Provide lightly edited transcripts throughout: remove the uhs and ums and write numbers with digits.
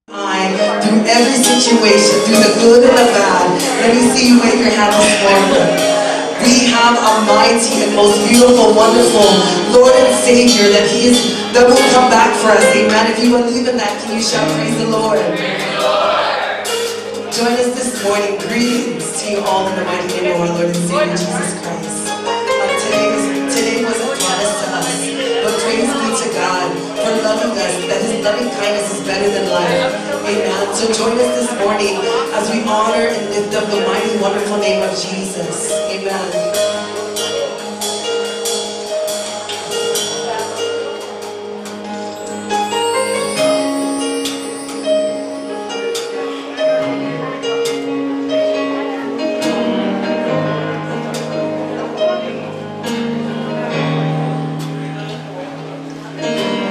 I, through every situation, through the good and the bad. Let me see you wave your hand this morning. We have a mighty and most beautiful, wonderful Lord and Savior that He is that will come back for us. Amen. If you believe in that, can you shout praise the Lord? Join us this morning. Greetings to you all in the mighty name of our Lord and Savior Jesus Christ. Today was a promise to us, but praise be to God for loving us, that His loving kindness is better than life. Amen. So join us this morning as we honor and lift up the mighty, wonderful name of Jesus. Amen.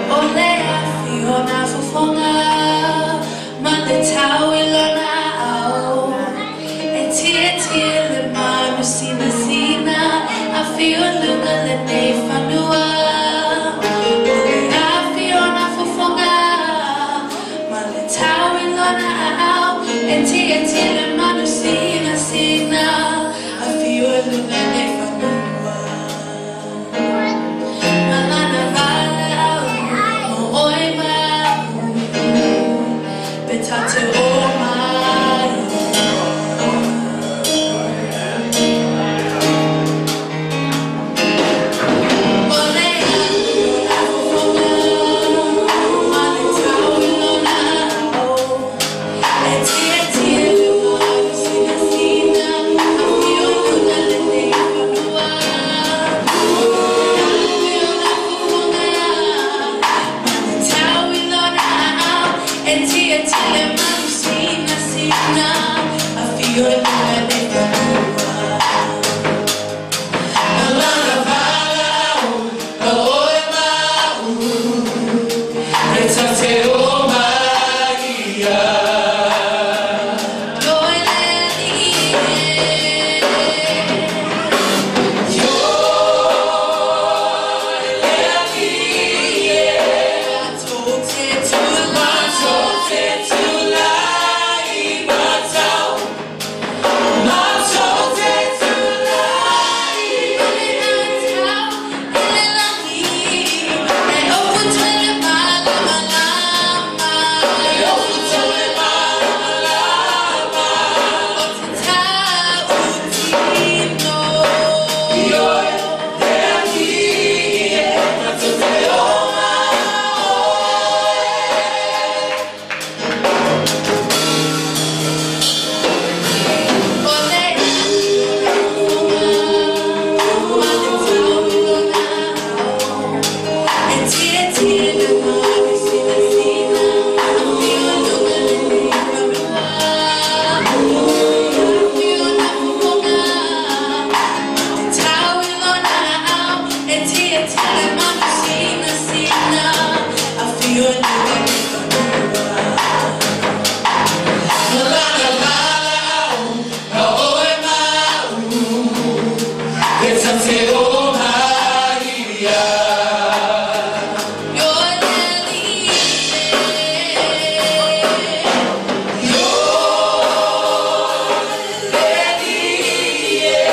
O le afi o nā fofoga, ma le tau i lona ao. E tietie le manu sinasina, afi o luga lenei fanua. O le afi o nā fofoga, ma le tau i lona ao. E tietie le manu sinasina, afi o luga lenei fanua. Malana vala mo oi mau, pe tate o mai. O le afi o nā fofoga, ma le tau i lona ao. E tietie le manu sinasina, afi o luga lenei fanua. O le afi o nā fofoga, ma le tau i lona ao. E tietie le manu sinasina, afi o luga lenei fanua. Malana vala o oe mau, E tate o Maria. Oi le alii e. Oi le alii e. Matou te tulai. Matou te tulai matau. Matou te tulai. Ma le atau i le lagi, e ofu le malamalama. E ofu le malamalama. O te tautino. Oi le alii e. Matou te o ma oe. O le afi o nā fofoga, ma le tau i lona ao. E tietie le manu sinasina, afi o luga lenei fanua. O le afi o nā fofoga, ma le tau i lona ao. E tietie le manu sinasina, afi o luga lenei fanua. Malana vala au, oe mau, e tate o Maria. Oi le alii e. Oi le alii e.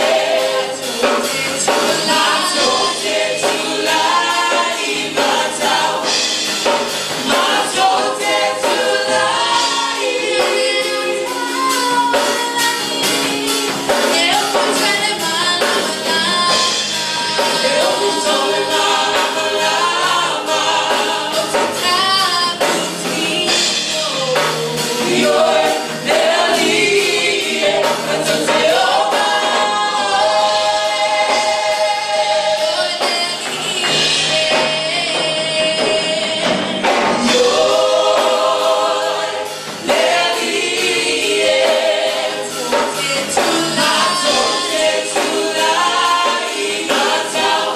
Matou te tulai matau. Matou te tulai. E ofu le malamalama. E ofu le malamalama. O te tautino. Oi le alii e. Matou te o ma oe. Oi le alii e. Oi le alii e. Matou te tulai. Matou te tulai matau.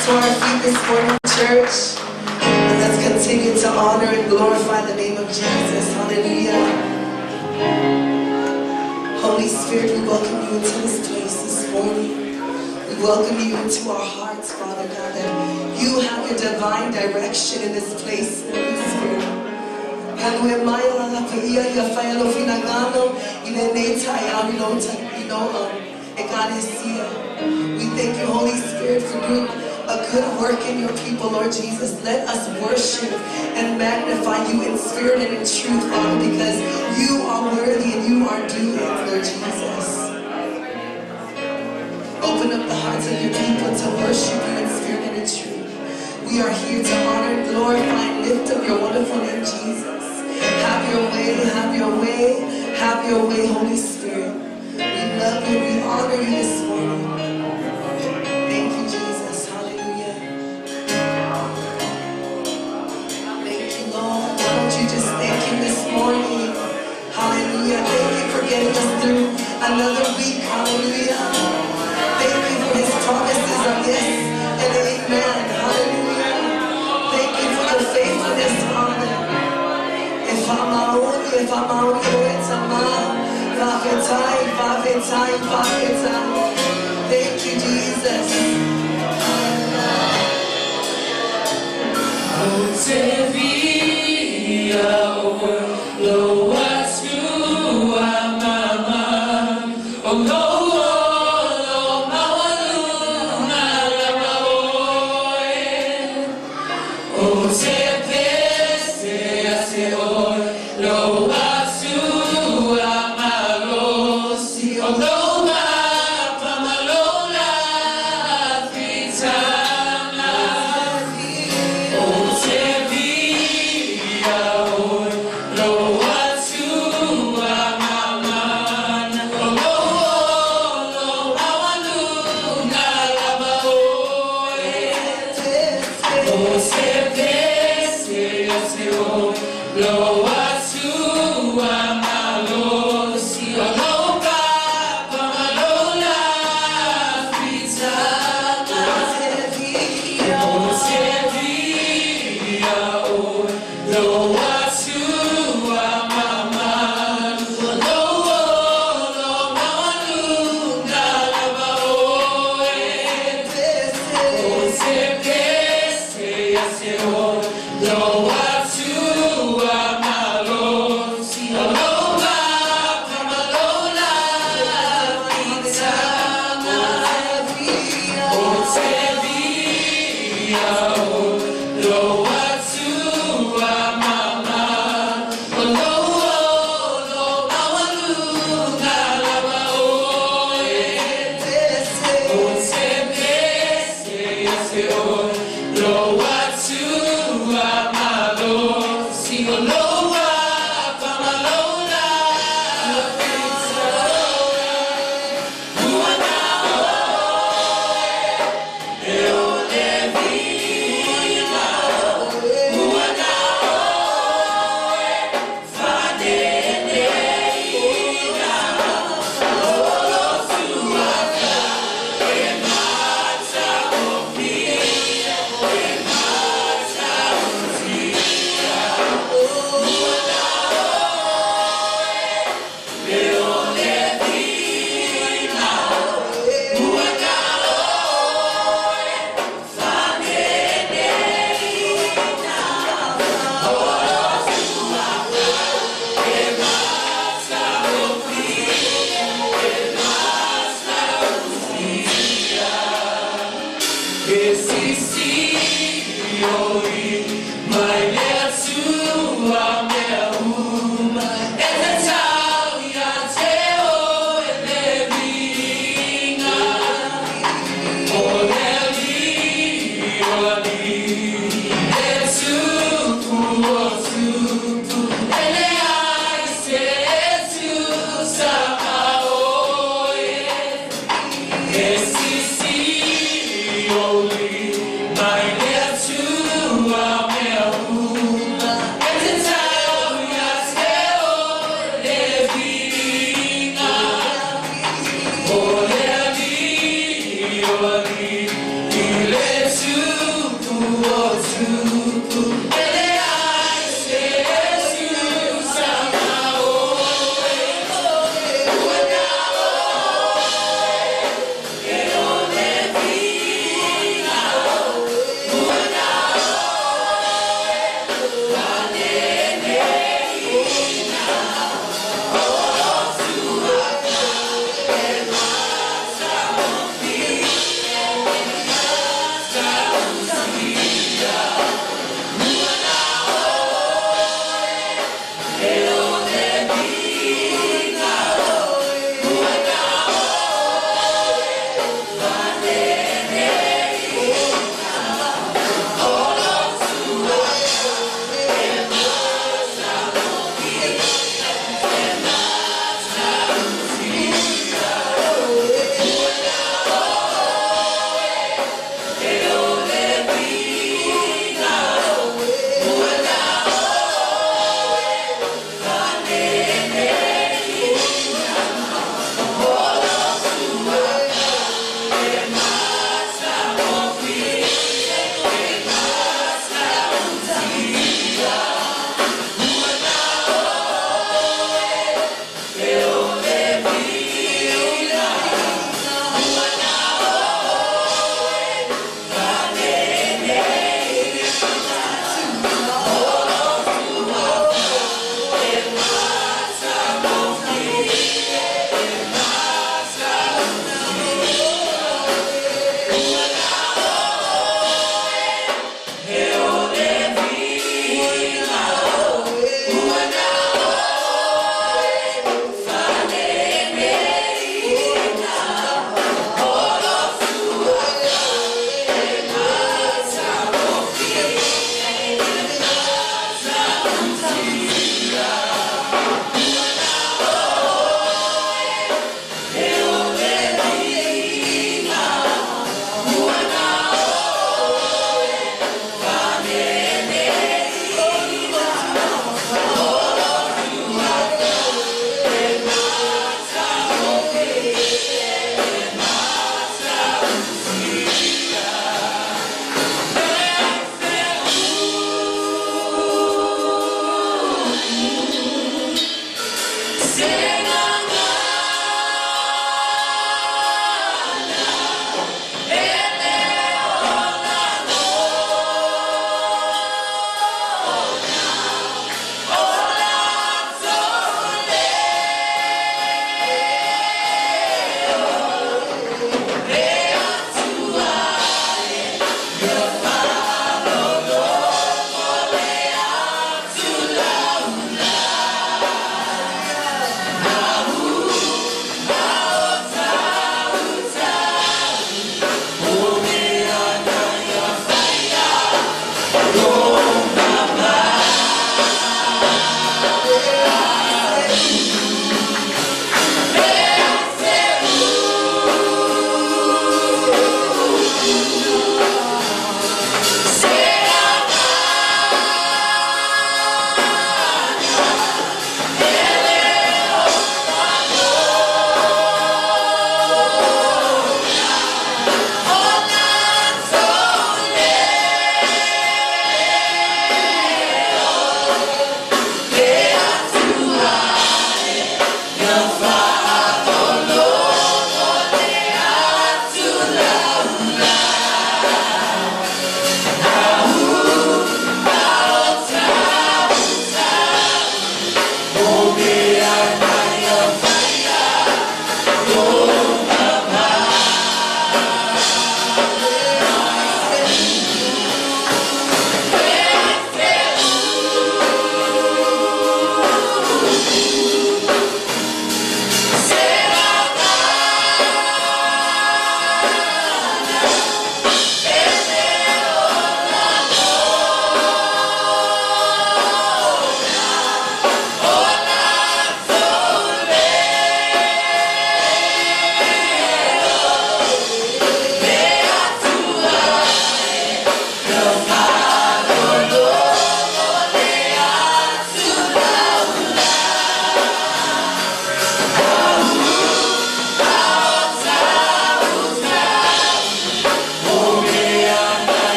To our feet this morning, church, and let's continue to honor and glorify the name of Jesus. Hallelujah. Holy Spirit, we welcome you into this place this morning. We welcome you into our hearts, Father God, that you have your divine direction in this place, Holy Spirit. We thank you, Holy Spirit, for doing a good work in your people, Lord Jesus. Let us worship and magnify you in spirit and in truth, Father, because you are worthy and you are due it, Lord Jesus. Open up the hearts of your people to worship you in spirit and in truth. We are here to honor and glorify and lift up your wonderful name, Jesus. Have your way, have your way, have your way, Holy Spirit. We love you, we honor you this morning. Thank you, Jesus. Hallelujah. Thank you, Lord. Why don't you just thank him this morning? Hallelujah. Thank you for getting us through another week. Hallelujah. Thank you for his promises of yes and amen. Hallelujah. Thank you for your faithfulness, Father. If I'm Thank you, Jesus. Lo atu amalo. Mai le Atua mea uma. E te tau.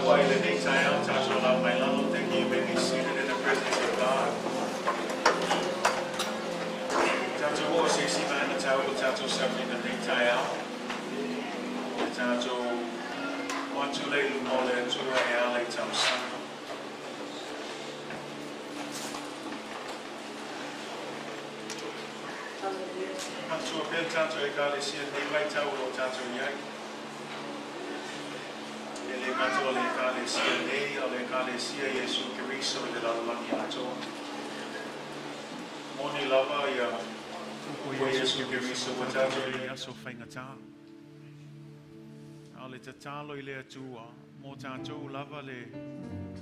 Tapuai i lenei taeao tatou lau mai lalo. Thank you. You may be seated in the presence of God. Tatou oo se isi vaega taua o tatou sauni i lenei taeao. E tatou o atu lea i luma o le Atua e ala i talosaga. Manatua pea le tatou Ekalesia i lenei vaitau o lo o tatou i ai. E le gata o le Ekalesia nei, a o le Ekalesia Iesu Keriso i le lalolagi atoa. Moni lava ia upu a Iesu Keriso ua tatou i ai i aso faigata. A o le tatalo i le Atua, mo tatou lava le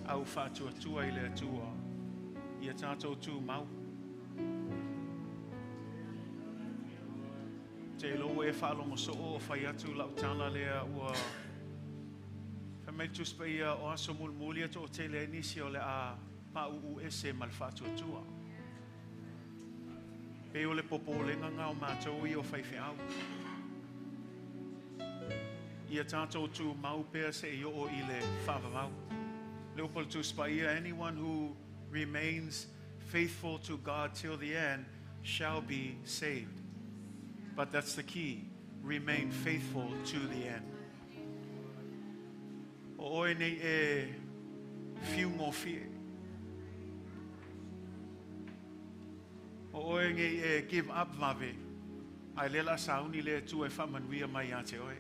au faatuatua i le Atua, ia tatou tumau. Ou te iloa ua e faalogo soo o fai atu lau tala lea ua fai mai le Tusi Paia o aso mulimuli e toatele ai nisi o le a pauu ese ma le faatuatua. Pei o le popolega na o matou ia o faifeau. Ia tatou tumau pea seia oo i le faavavau. Le upu a le Tusi Paia, anyone who remains faithful to God till the end shall be saved. But that's the key. Remain faithful to the end. O oe nei e fiu gofie. O oe nei e give up vave. Ae lea o le a sauni le Atua e faamanuia mai ia te oe.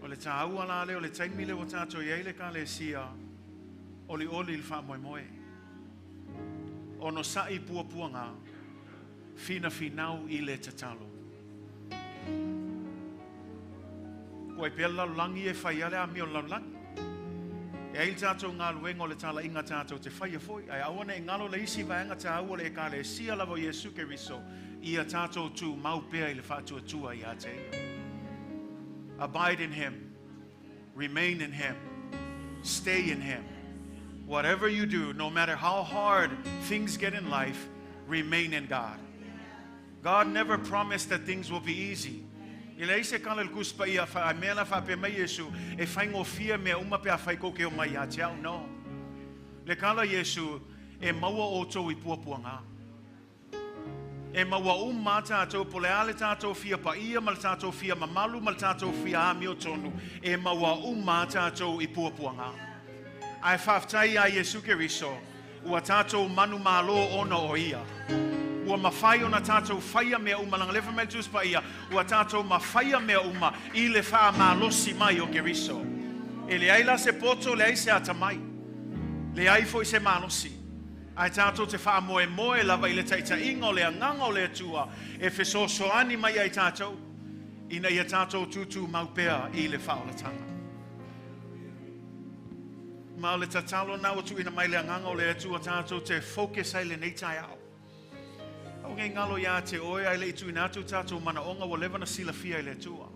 O le taua la lea o le taimi lea ua tatou i ai le Ekalesia, olioli i le faamoemoe. Onosai puapuaga, finafinau i le tatalo. Ua ai pea le lalolagi e fai lava le amio a le lalolagi. E ai le tatou galuega o le talaiga tatou te faia foi, ae aua ne i galo le isi vaega taua o le Ekalesia lava o Iesu Keriso, ia tatou tumau pea i le faatuatua ia te Ia. Abide in Him, remain in Him, stay in Him. Whatever you do, no matter how hard things get in life, remain in God. God never promised that things will be easy. E leai se kala i le Tusi Paia a mea la faapea mai Iesu, e faigofie mea uma pe afai kou te omai ia te au. No. Le kala Iesu, e maua outou i puapuaga. E maua uma tatou, po o le a le tatou fia paia ma le tatou fia mamalu ma le tatou fia amiotonu, e maua uma tatou i puapuaga. Ae faafetai iā Iesu Keriso, ua tatou manumalo ona o Ia. Ua mafai ona tatou faia mea uma, leaga o lea fai mai le Tusi Paia, ua tatou mafaia mea uma i le faamalosi mai o Keriso. E leai la se poto, leai se atamai, leai foi se malosi. Ae tatou te faamoemoe lava i le taitaiga o le Agaga o le Atua e fesoasoani mai ai tatou, ina ia tatou tutumau pea i le faaolataga. Ma o le tatalo na ua tuuina mai le Agaga o le Atua tatou te focus ai lenei taeao. Aua ne i galo ia te oe ae le i tuuina atu tatou manaoga ua leva na silafia e le Atua.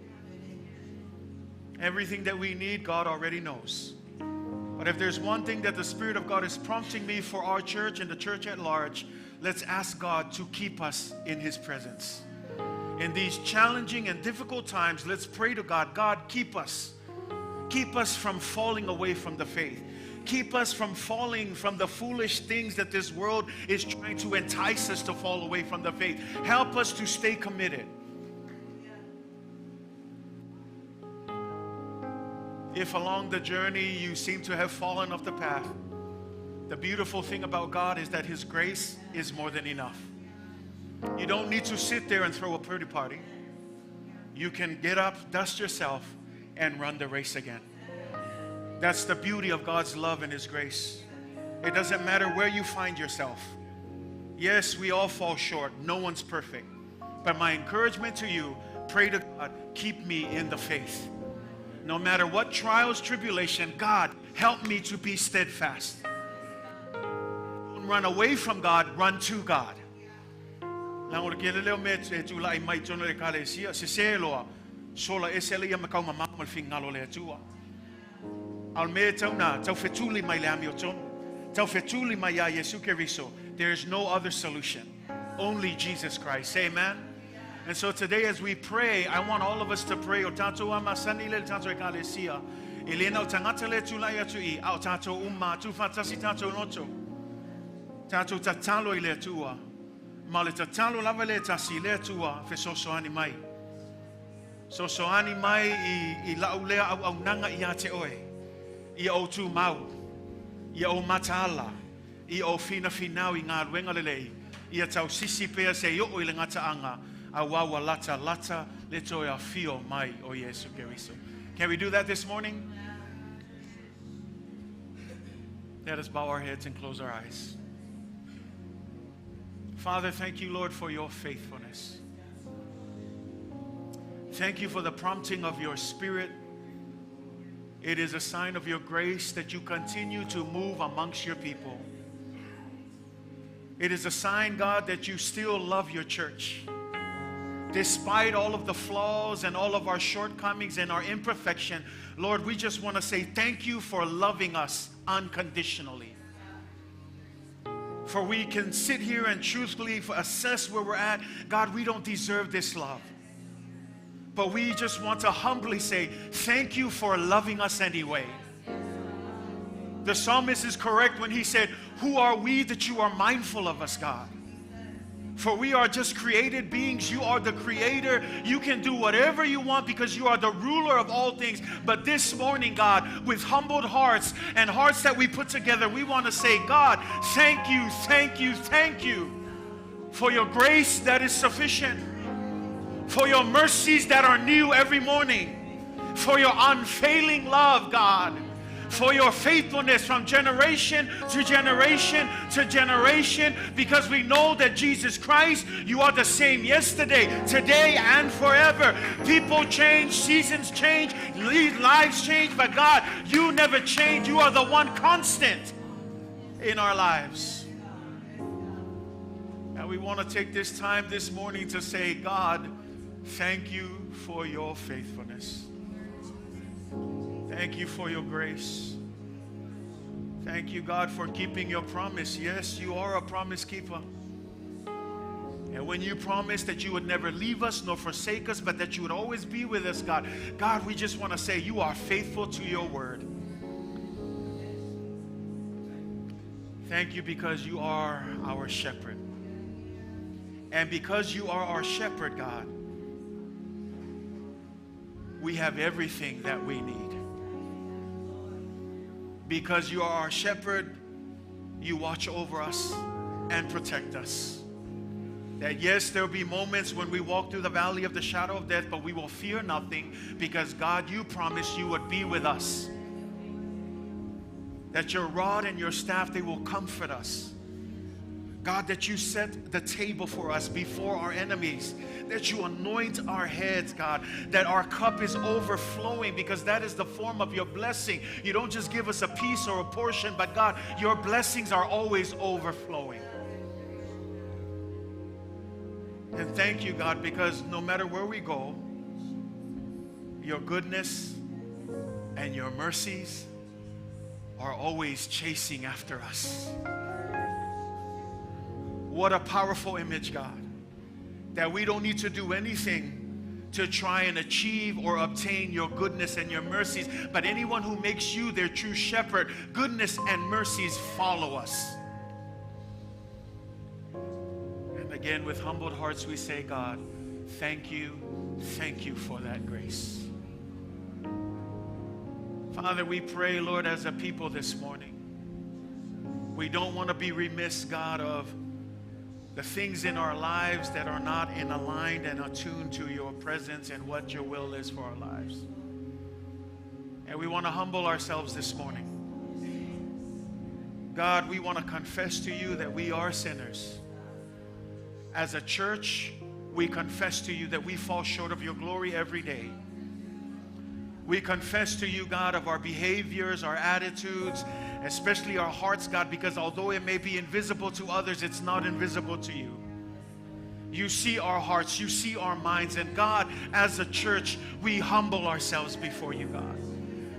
Everything that we need, God already knows. But if there's one thing that the Spirit of God is prompting me for our church and the church at large, let's ask God to keep us in His presence. In these challenging and difficult times, let's pray to God, God, keep us. Keep us from falling away from the faith. Keep us from falling from the foolish things that this world is trying to entice us to fall away from the faith. Help us to stay committed. If along the journey you seem to have fallen off the path, the beautiful thing about God is that His grace is more than enough. You don't need to sit there and throw a pity party. You can get up, dust yourself, and run the race again. That's the beauty of God's love and His grace. It doesn't matter where you find yourself. Yes, we all fall short. No one's perfect. But my encouragement to you, pray to God, keep me in the faith. No matter what trials, tribulation, God, help me to be steadfast. Don't run away from God, run to God. Leaga o le tele lea o mea e tulai mai i totonu o le Ekalesia, sese loa, sola ese le ia ma taumamao ma le finagalo o le Atua. A o le mea e tau na, tau fetuli mai le amiotonu, tau fetuli mai iā Iesu Keriso. There is no other solution. Only Jesus Christ. Say amen. And so today as we pray, I want all of us to pray. O tatou a masani le tatou Ekalesia. E le na o tagata lea e tulai atu i i, a o tatou uma, tuufaatasi tatou loto. Tatou tatalo i le Atua. Ma o le tatalo lava lea e tasi i le Atua, fesoasoani mai. Sosoani mai i, i la'u lea auaunaga ia te oe. Ia ou tumau, ia ou mataala, ia ou finafinau i galuega lelei, ia tausisi pea seia oo i le gataaga, auā ua latalata le toe afio mai o Iesu Keriso. Can we do that this morning? Let us bow our heads and close our eyes. Father, thank you, Lord, for your faithfulness. Thank you for the prompting of your Spirit. It is a sign of your grace that you continue to move amongst your people. It is a sign, God, that you still love your church. Despite all of the flaws and all of our shortcomings and our imperfection, Lord, we just want to say thank you for loving us unconditionally. For we can sit here and truthfully assess where we're at. God, we don't deserve this love. But we just want to humbly say, thank you for loving us anyway. The psalmist is correct when he said, Who are we that you are mindful of us, God? For we are just created beings. You are the creator. You can do whatever you want because you are the ruler of all things. But this morning, God, with humbled hearts and hearts that we put together, we want to say, God, thank you, thank you, thank you for your grace that is sufficient, for your mercies that are new every morning, for your unfailing love, God, for your faithfulness from generation to generation to generation, because we know that Jesus Christ, you are the same yesterday, today, and forever. People change, seasons change, lives change, but God, you never change. You are the one constant in our lives. And we want to take this time this morning to say, God, thank you for your faithfulness. Thank you for your grace. Thank you, God, for keeping your promise. Yes, you are a promise keeper. And when you promised that you would never leave us nor forsake us, but that you would always be with us, God, God, we just want to say you are faithful to your word. Thank you because you are our shepherd. And because you are our shepherd, God, we have everything that we need. Because you are our shepherd, you watch over us and protect us. That yes, there will be moments when we walk through the valley of the shadow of death, but we will fear nothing because God, you promised you would be with us. That your rod and your staff, they will comfort us. God, that you set the table for us before our enemies, that you anoint our heads, God, that our cup is overflowing, because that is the form of your blessing. You don't just give us a piece or a portion, but God, your blessings are always overflowing. And thank you, God, because no matter where we go, your goodness and your mercies are always chasing after us. What a powerful image, God, that we don't need to do anything to try and achieve or obtain your goodness and your mercies, but anyone who makes you their true shepherd, goodness and mercies follow us. And again, with humbled hearts, we say, God, thank you for that grace. Father, we pray, Lord, as a people this morning, we don't want to be remiss, God, of the things in our lives that are not in aligned and attuned to your presence and what your will is for our lives. And we want to humble ourselves this morning. God, we want to confess to you that we are sinners. As a church, we confess to you that we fall short of your glory every day. We confess to you, God, of our behaviors, our attitudes, especially our hearts, God, because although it may be invisible to others, it's not invisible to you. You see our hearts, you see our minds, and God, as a church, we humble ourselves before you, God.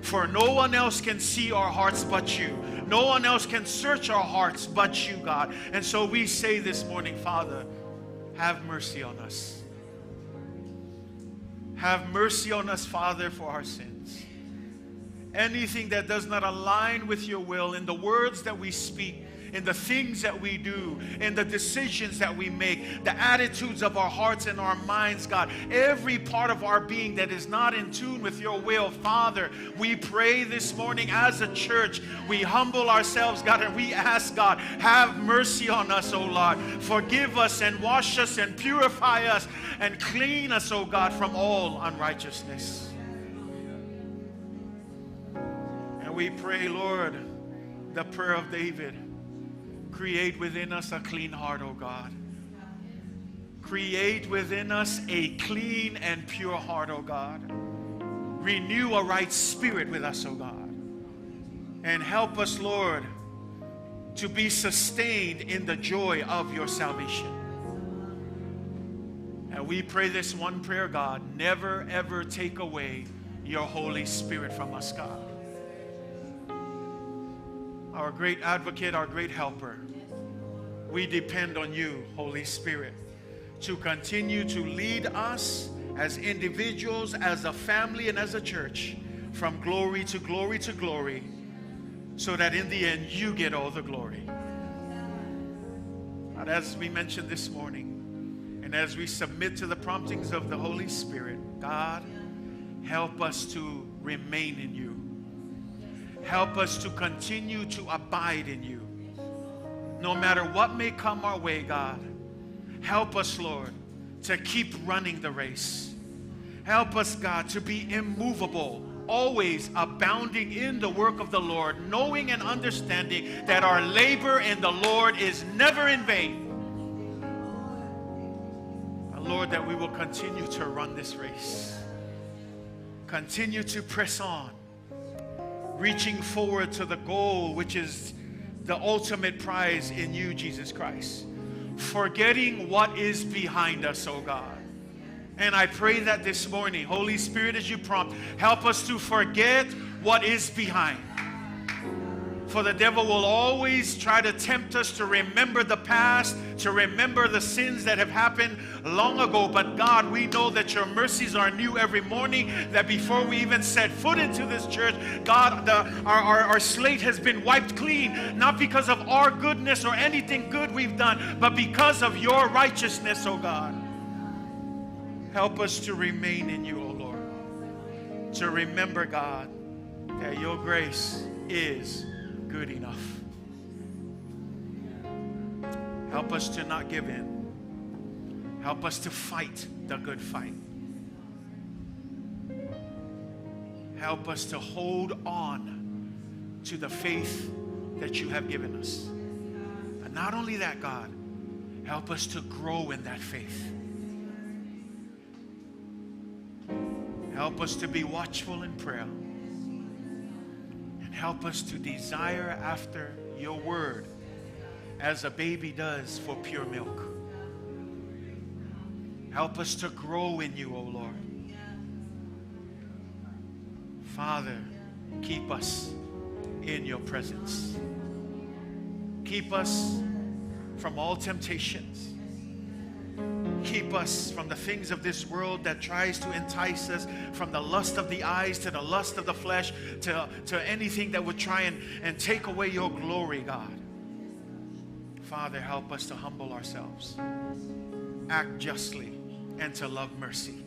For no one else can see our hearts but you. No one else can search our hearts but you, God. And so we say this morning, Father, have mercy on us. Have mercy on us, Father, for our sins. Anything that does not align with your will in the words that we speak, in the things that we do, in the decisions that we make, the attitudes of our hearts and our minds, God, every part of our being that is not in tune with your will, Father, we pray this morning as a church, we humble ourselves, God, and we ask, God, have mercy on us, O Lord. Forgive us and wash us and purify us and clean us, O God, from all unrighteousness. And we pray, Lord, the prayer of David. Create within us a clean heart, O God. Create within us a clean and pure heart, O God. Renew a right spirit with us, O God. And help us, Lord, to be sustained in the joy of your salvation. And we pray this one prayer, God. Never, ever take away your Holy Spirit from us, God. Our great advocate, our great helper. We depend on you, Holy Spirit, to continue to lead us as individuals, as a family, and as a church, from glory to glory to glory, so that in the end you get all the glory. But as we mentioned this morning, and as we submit to the promptings of the Holy Spirit, God, help us to remain in you. Help us to continue to abide in you. No matter what may come our way, God, help us, Lord, to keep running the race. Help us, God, to be immovable, always abounding in the work of the Lord, knowing and understanding that our labor in the Lord is never in vain. And Lord, that we will continue to run this race. Continue to press on, reaching forward to the goal, which is the ultimate prize in you, Jesus Christ. Forgetting what is behind us, oh God. And I pray that this morning, Holy Spirit, as you prompt, help us to forget what is behind. For the devil will always try to tempt us to remember the past, to remember the sins that have happened long ago. But God, we know that your mercies are new every morning, that before we even set foot into this church, God, our slate has been wiped clean, not because of our goodness or anything good we've done, but because of your righteousness, oh God. Help us to remain in you, oh Lord. To remember, God, that your grace is good enough. Help us to not give in. Help us to fight the good fight. Help us to hold on to the faith that you have given us. But not only that, God, help us to grow in that faith. Help us to be watchful in prayer. And help us to desire after your word as a baby does for pure milk. Help us to grow in you, O Lord. Father, keep us in your presence. Keep us from all temptations. Keep us from the things of this world that tries to entice us, from the lust of the eyes to the lust of the flesh, to anything that would try and take away your glory, God. Father, help us to humble ourselves, act justly, and to love mercy,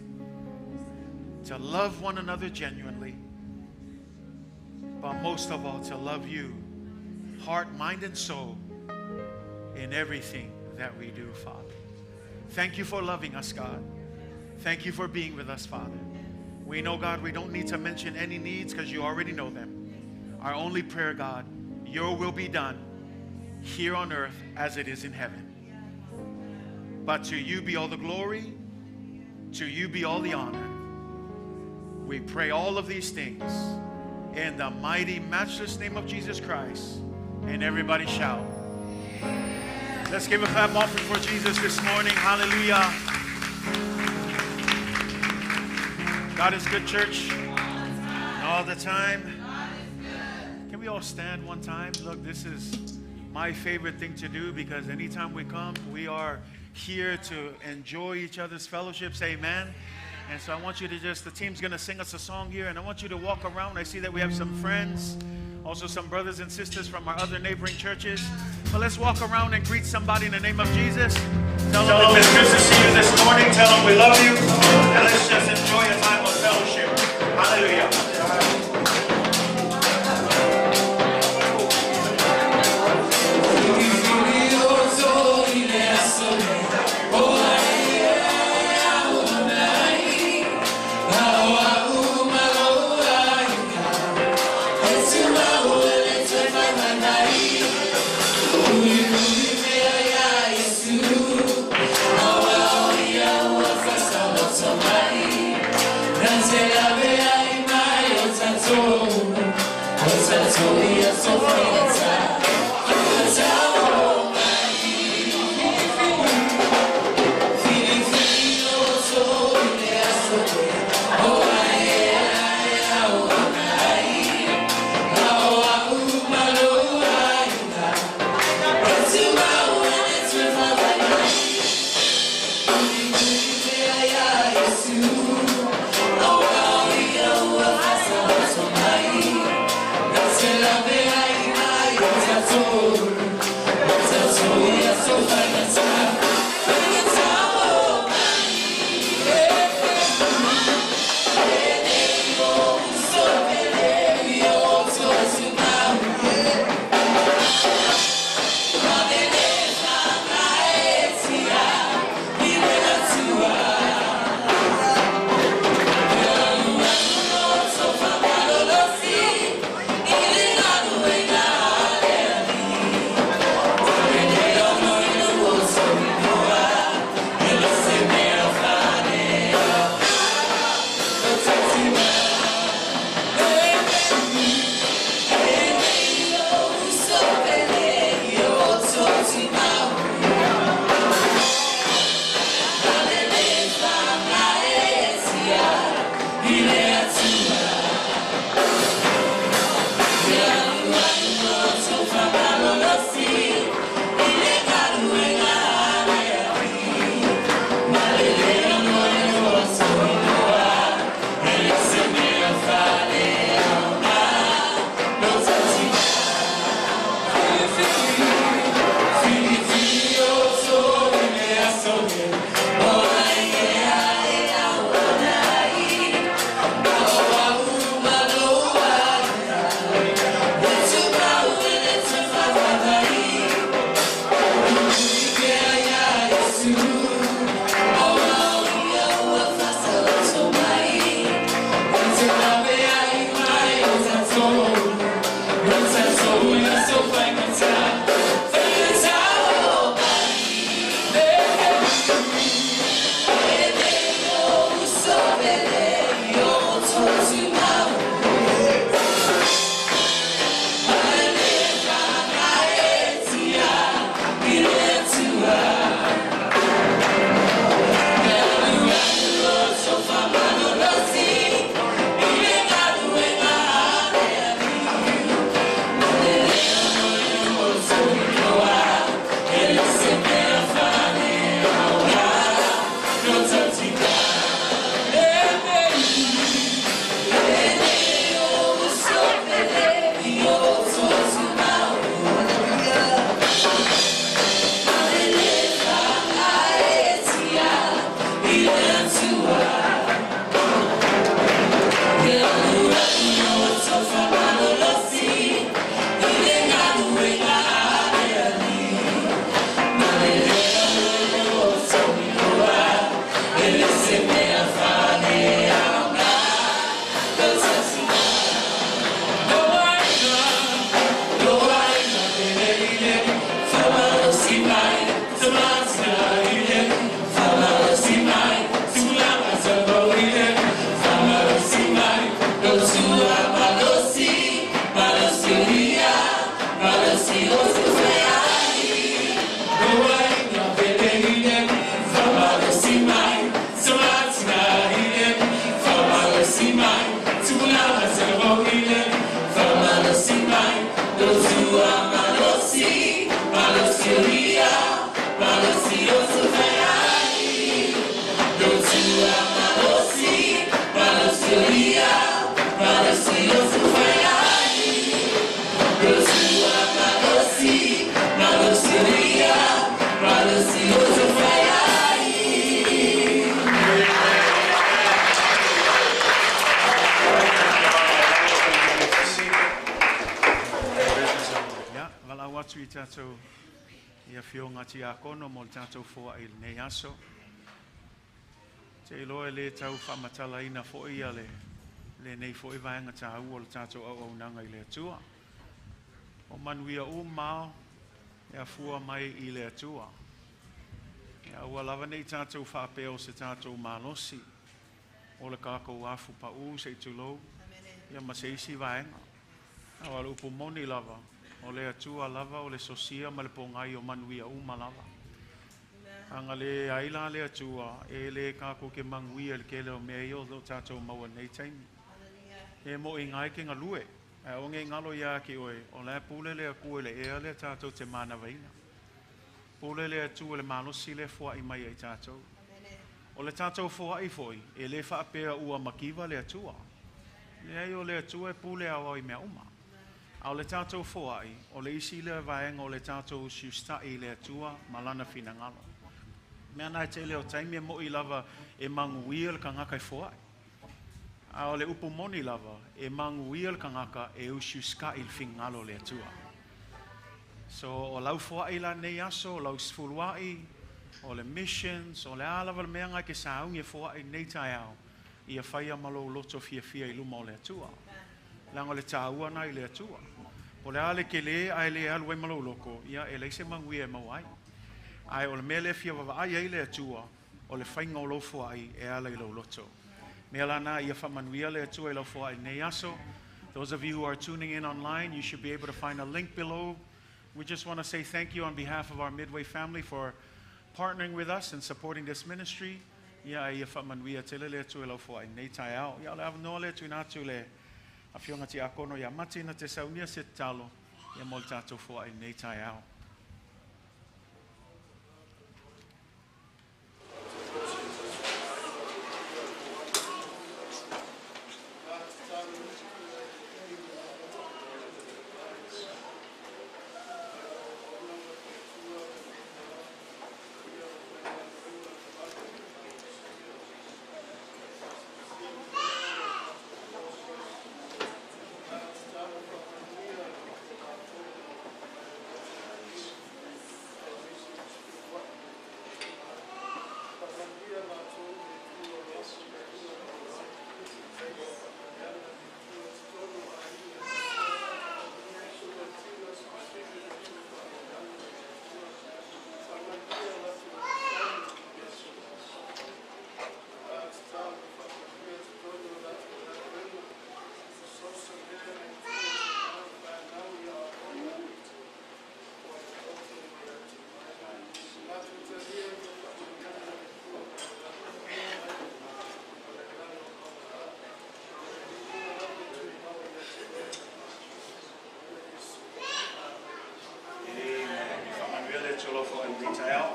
to love one another genuinely, but most of all, to love you, heart, mind, and soul, in everything that we do, Father. Thank you for loving us, God. Thank you for being with us, Father. We know, God, we don't need to mention any needs because you already know them. Our only prayer, God, your will be done here on earth as it is in heaven. But to you be all the glory, to you be all the honor. We pray all of these things in the mighty, matchless name of Jesus Christ. And everybody shout. Let's give a clap offering for Jesus this morning. Hallelujah. God is good, church. All the time. Can we all stand one time? Look, this is my favorite thing to do because anytime we come, we are here to enjoy each other's fellowships. Amen. And so I want you to just, the team's going to sing us a song here, and I want you to walk around. I see that we have some friends, also some brothers and sisters from our other neighboring churches. But let's walk around and greet somebody in the name of Jesus. Tell them it's good to see you this morning. Tell them we love you. And let's just enjoy a time of fellowship. Hallelujah. Malosi, tātou i afioga tiakono mo le tātou foaʻi i lenei aso. Te iloa e lē tau faamatalaina foʻi ia le lenei foʻi vaega tāua o le tatou auaunaga i le Atua. O manuia uma e afua mai i le Atua. Ia ua lava nei tātou faapea o se tātou malosi o le kākou afu paʻū se i tulou ia ma se isi vaega. A o le upu moni lava, o le Atua lava o le sosia ma le pogai o manuia uma lava. Aga le ai la le Atua e le kākou ke manuia le kele o mea ia o lo tātou maua nei taimi. E mo i ngai ke ngalue. Ae o nge ngalo ia ki oe, o le pule le aku le ea le tātou te mānawaina. Pule le Atua le malosi le foaʻi mai ai tātou. O le tātou foaʻi foi, e le faapea ua makiva le Atua. Le ai o le Atua e pule au i mea uma. A o le tātou foaʻi, o le isi le vaega o le tātou siustaʻi i le Atua ma lana finagalo. Mea na e tele o taimi e moʻi lava e maguia le kagaka e foaʻi. A o le upu moni lava, e maguia le kagaka e usiusikaʻi i le finagalo o le Atua. So o lau foaʻi la nei aso, o lau sefuluaʻi, o le missions, o le a lava le mea gai ke saugi e foaʻi nei taeao, ia faia ma lou loto fiafia i luma o le Atua. Laga o le tāua na i le Atua. O le a le kelē ae lē alu ai ma lou loko, ia e leai se manuia e maua ai. Ae o le mea lea fia vavaai ai le Atua, o le faiga o lou foaʻi e ala i lou loto. Mea lana ia faamanuia le Atua i lau foaʻi nei aso. Those of you who are tuning in online, you should be able to find a link below. We just want to say thank you on behalf of our Midway family for partnering with us and supporting this ministry. Ia ia faamanuia tele le Atua i lau foaʻi nei taeao. Ia o le avanoa le tuuina atu le afioga tiakono ia Mati na te saunia se tatalo ia mo le tātou foaʻi nei taeao. Faamanuia le Atua i lau foaʻi nei taeao.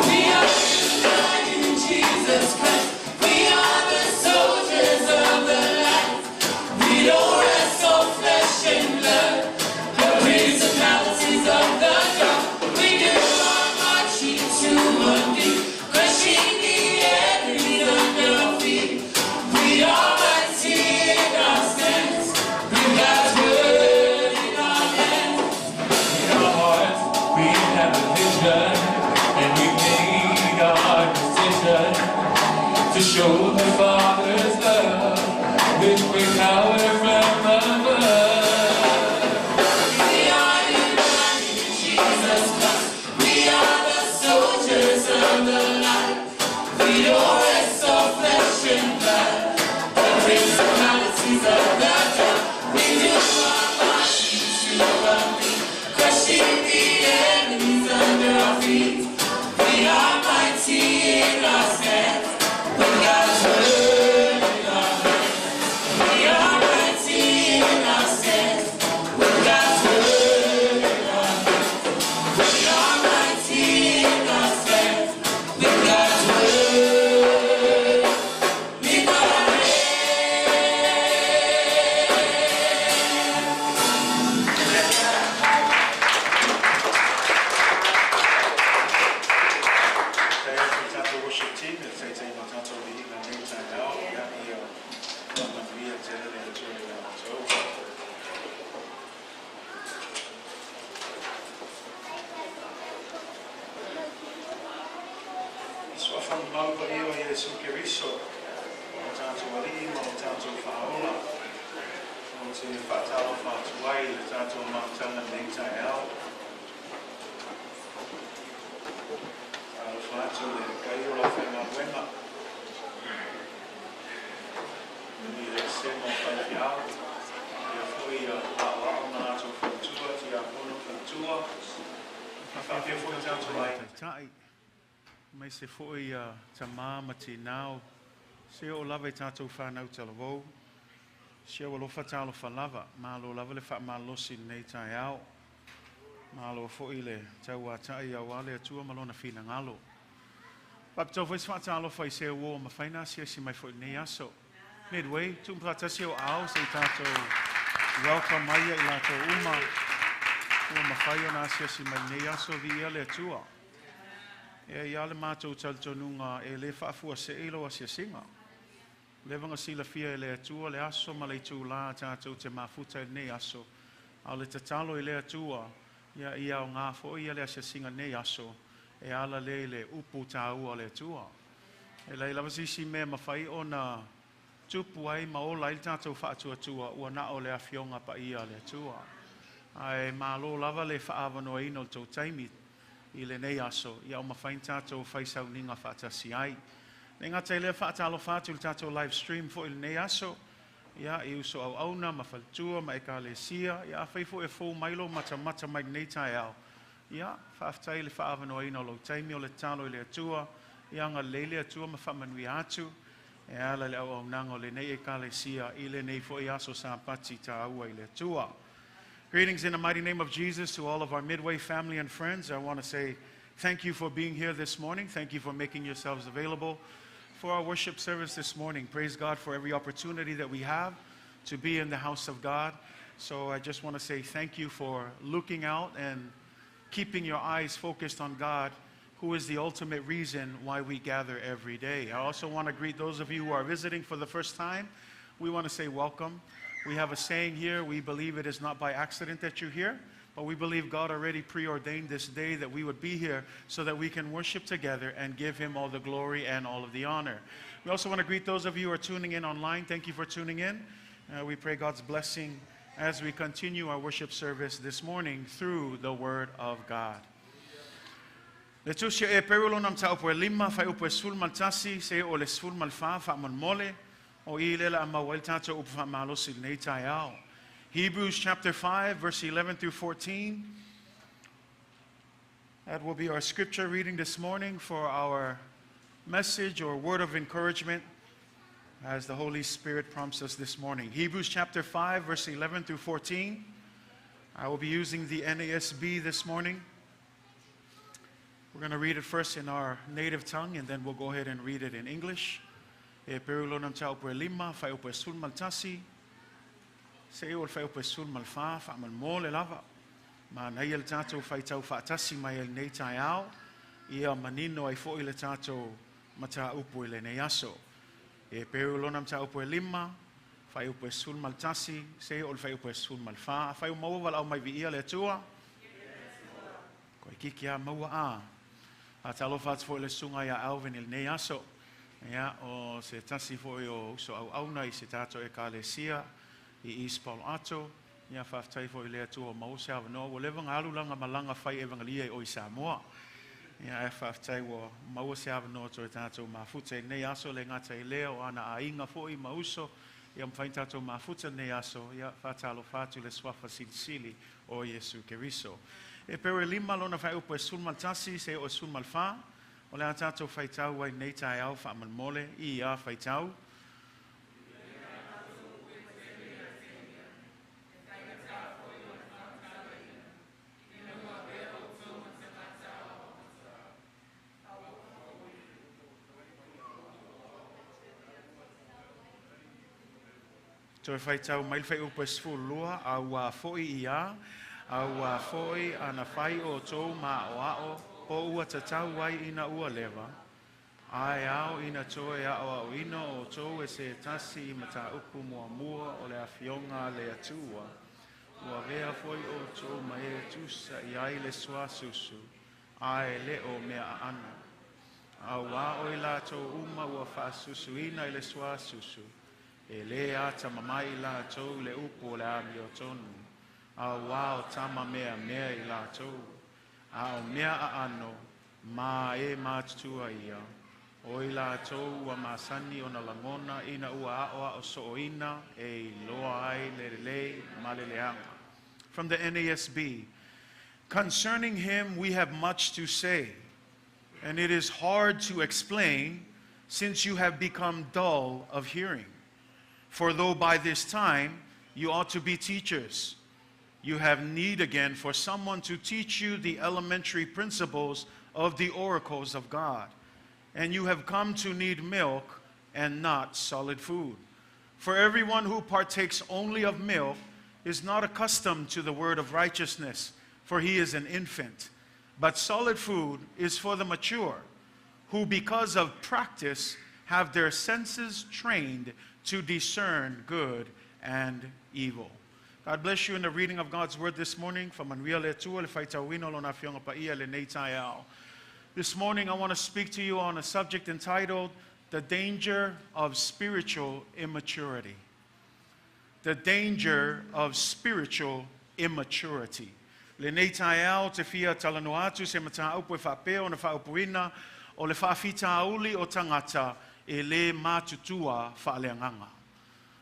We are united in Jesus Christ. We are the soldiers of the light. We don't wrestle flesh and blood, the principalities of the dark. We do our marching to one beat, crushing the enemies under our feet. We are mighty in our stance, with God's word in our hands. In our hearts, we have a vision, and we made our decision to show the Father's love with great power from above. We are united in Jesus Christ. We are the soldiers of the light. We don't wrestle flesh and blood, the principalities of the dark. We do our marching to one beat, crushing the enemies under our feet. We are mighty in our stance, with God's Mamalu paia o Iesu Keriso, o lo tatou Alii ma lo tatou Faaola. Ou te faatalofa atu ai i le tatou mafutaga i lenei taeao. Talofa atu i le kai o le aufaigaluega, i le vasega o faifeau, faapea foi aoao ma latou faletua, tiakono faletua, faapea foi tatou aiga taitai, aemaise foi tamā ma tinā, seia oo lava i tatou fanau talavou. Si ou alofa talofa lava, malo lava le faamalolosi i lenei taeao. Malo foi le tauatai aua le Atua ma lona finagalo. Faapitoa foi se faatalofa i se ua mafai ona asiasi mai foi i lenei aso. Midway, tuufaatasi o aao se i tatou welcome mai ia i latou uma ua mafai ona asiasi mai i lenei aso, viia le Atua. E i ai le matou talitonuga e le faafuasei lou asiasiga. Leva ona silafia e le Atua le aso ma le itulā tatou te mafuta i lenei aso. A o le tatalo i le Atua, ia ia aoga foi ia le asiasiga lenei aso, e ala lea i le upu taua o le Atua. E leai lava se isi mea e mafai ona tupu ai ma ola ai le tatou faatuatua ua na o le afioga paia a le Atua. Ae malo lava le faaavanoaina o le tou taimi i lenei aso, ia o mafai ona tatou fai sauniga faatasi ai. Le gata i lea, faatalofa atu i le tatou live stream foi i lenei aso, ia i uso auauna ma faletua ma ekalesia, ia afai foi e fou mai lou matamata mai lenei taeao, ia faafetai le faaavanoaina o lou taimi. O le tatalo i le Atua, ia agalelei le Atua ma faamanuia atu e ala i le auaunaga o lenei ekalesia i lenei foi aso Sapati taua i le Atua. Greetings in the mighty name of Jesus to all of our Midway family and friends. I want to say thank you for being here this morning. Thank you for making yourselves available for our worship service this morning. Praise God for every opportunity that we have to be in the house of God. So I just want to say thank you for looking out and keeping your eyes focused on God, who is the ultimate reason why we gather every day. I also want to greet those of you who are visiting for the first time. We want to say welcome. We have a saying here: we believe it is not by accident that you're here, but we believe God already preordained this day that we would be here so that we can worship together and give Him all the glory and all of the honor. We also want to greet those of you who are tuning in online. Thank you for tuning in. We pray God's blessing as we continue our worship service this morning through the Word of God. Le tusi a Eperu lona mataupu e 5, fuaiupu e 11, seia oo i le 14, faamolemole, o i lea o le a maua ai le tatou upu faamalosi i lenei taeao. Hebrews chapter 5, verse 11 through 14. That will be our scripture reading this morning for our message or word of encouragement as the Holy Spirit prompts us this morning. Hebrews chapter 5, verse 11 through 14. I will be using the NASB this morning. We're going to read it first in our native tongue and then we'll go ahead and read it in English. Eperu lona mataupu e 5, fuaiupu e 11, seia oo i le fuaiupu e 14, faamolemole lava. Manaia le tatou faitau faatasi mai ai lenei taeao, ia manino ai foi le tatou mataupu i lenei aso. Eperu lona mataupu e 5, fuaiupu e 11, seia oo i le fuaiupu e 14. Afai ua maua, valaau mai viia le Atua. Koe kiki a maua a. Faatalofa atu foi i le susuga ia Alvin i lenei aso. Ia, o se tasi foi o uso auauna i se tatou ekalesia i East Palo Alto. Ia, faafetai foi i le Atua ua maua se avanoa. Ua leva ona alu lana malaga fai evangelia i o i Samoa. Ia, ae faafetai ua maua se avanoa toe tatou mafuta i lenei aso, le gata i lea o ana aiga foi ma uso. Ia mafai ona tatou mafuta i lenei aso. Ia, faatalofa atu i le suafa silisili o Iesu Keriso. Eperu e 5 lona fuaiupu e 11, seia oo i le 14. O le a tatou faitau ai nei taeao faamolemole i ia faitau. Toe faitau mai le fuaiupu e 12, auā foi ia, auā foi ana fai outou ma aʻoaʻo o ua tatau ai ina ua leva, ae ao ina toe aʻoaʻoina outou e se tasi i mataupu muamua o le afioga a le Atua, ua avea foi outou ma e tusa i ai le suasusu, ae le o mea aano. Auā o i latou uma ua faasusuina i le suasusu, e lē atamamai i latou i le upu o le amiotonu, auā o tama meamea i latou. A o mea aano, ma e matutua ia, o i latou ua masani ona lagona ina ua aoao sooina e iloa ai le lelei ma le leaga. From the NASB, Concerning him we have much to say, and it is hard to explain, since you have become dull of hearing. For though by this time you ought to be teachers, you have need again for someone to teach you the elementary principles of the oracles of God. And you have come to need milk and not solid food. For everyone who partakes only of milk is not accustomed to the word of righteousness, for he is an infant. But solid food is for the mature, who because of practice have their senses trained to discern good and evil. God bless you in the reading of God's word this morning. Faamanuia le Atua i le faitauina o lona afioga paia i lenei taeao. This morning I want to speak to you on a subject entitled The Danger of Spiritual Immaturity. The Danger of Spiritual Immaturity. Lenei taeao ou te fia talanoa atu se mataupu e faapea ona faaupuina o le faafitauli o tagata e lē matutua faaleagaga.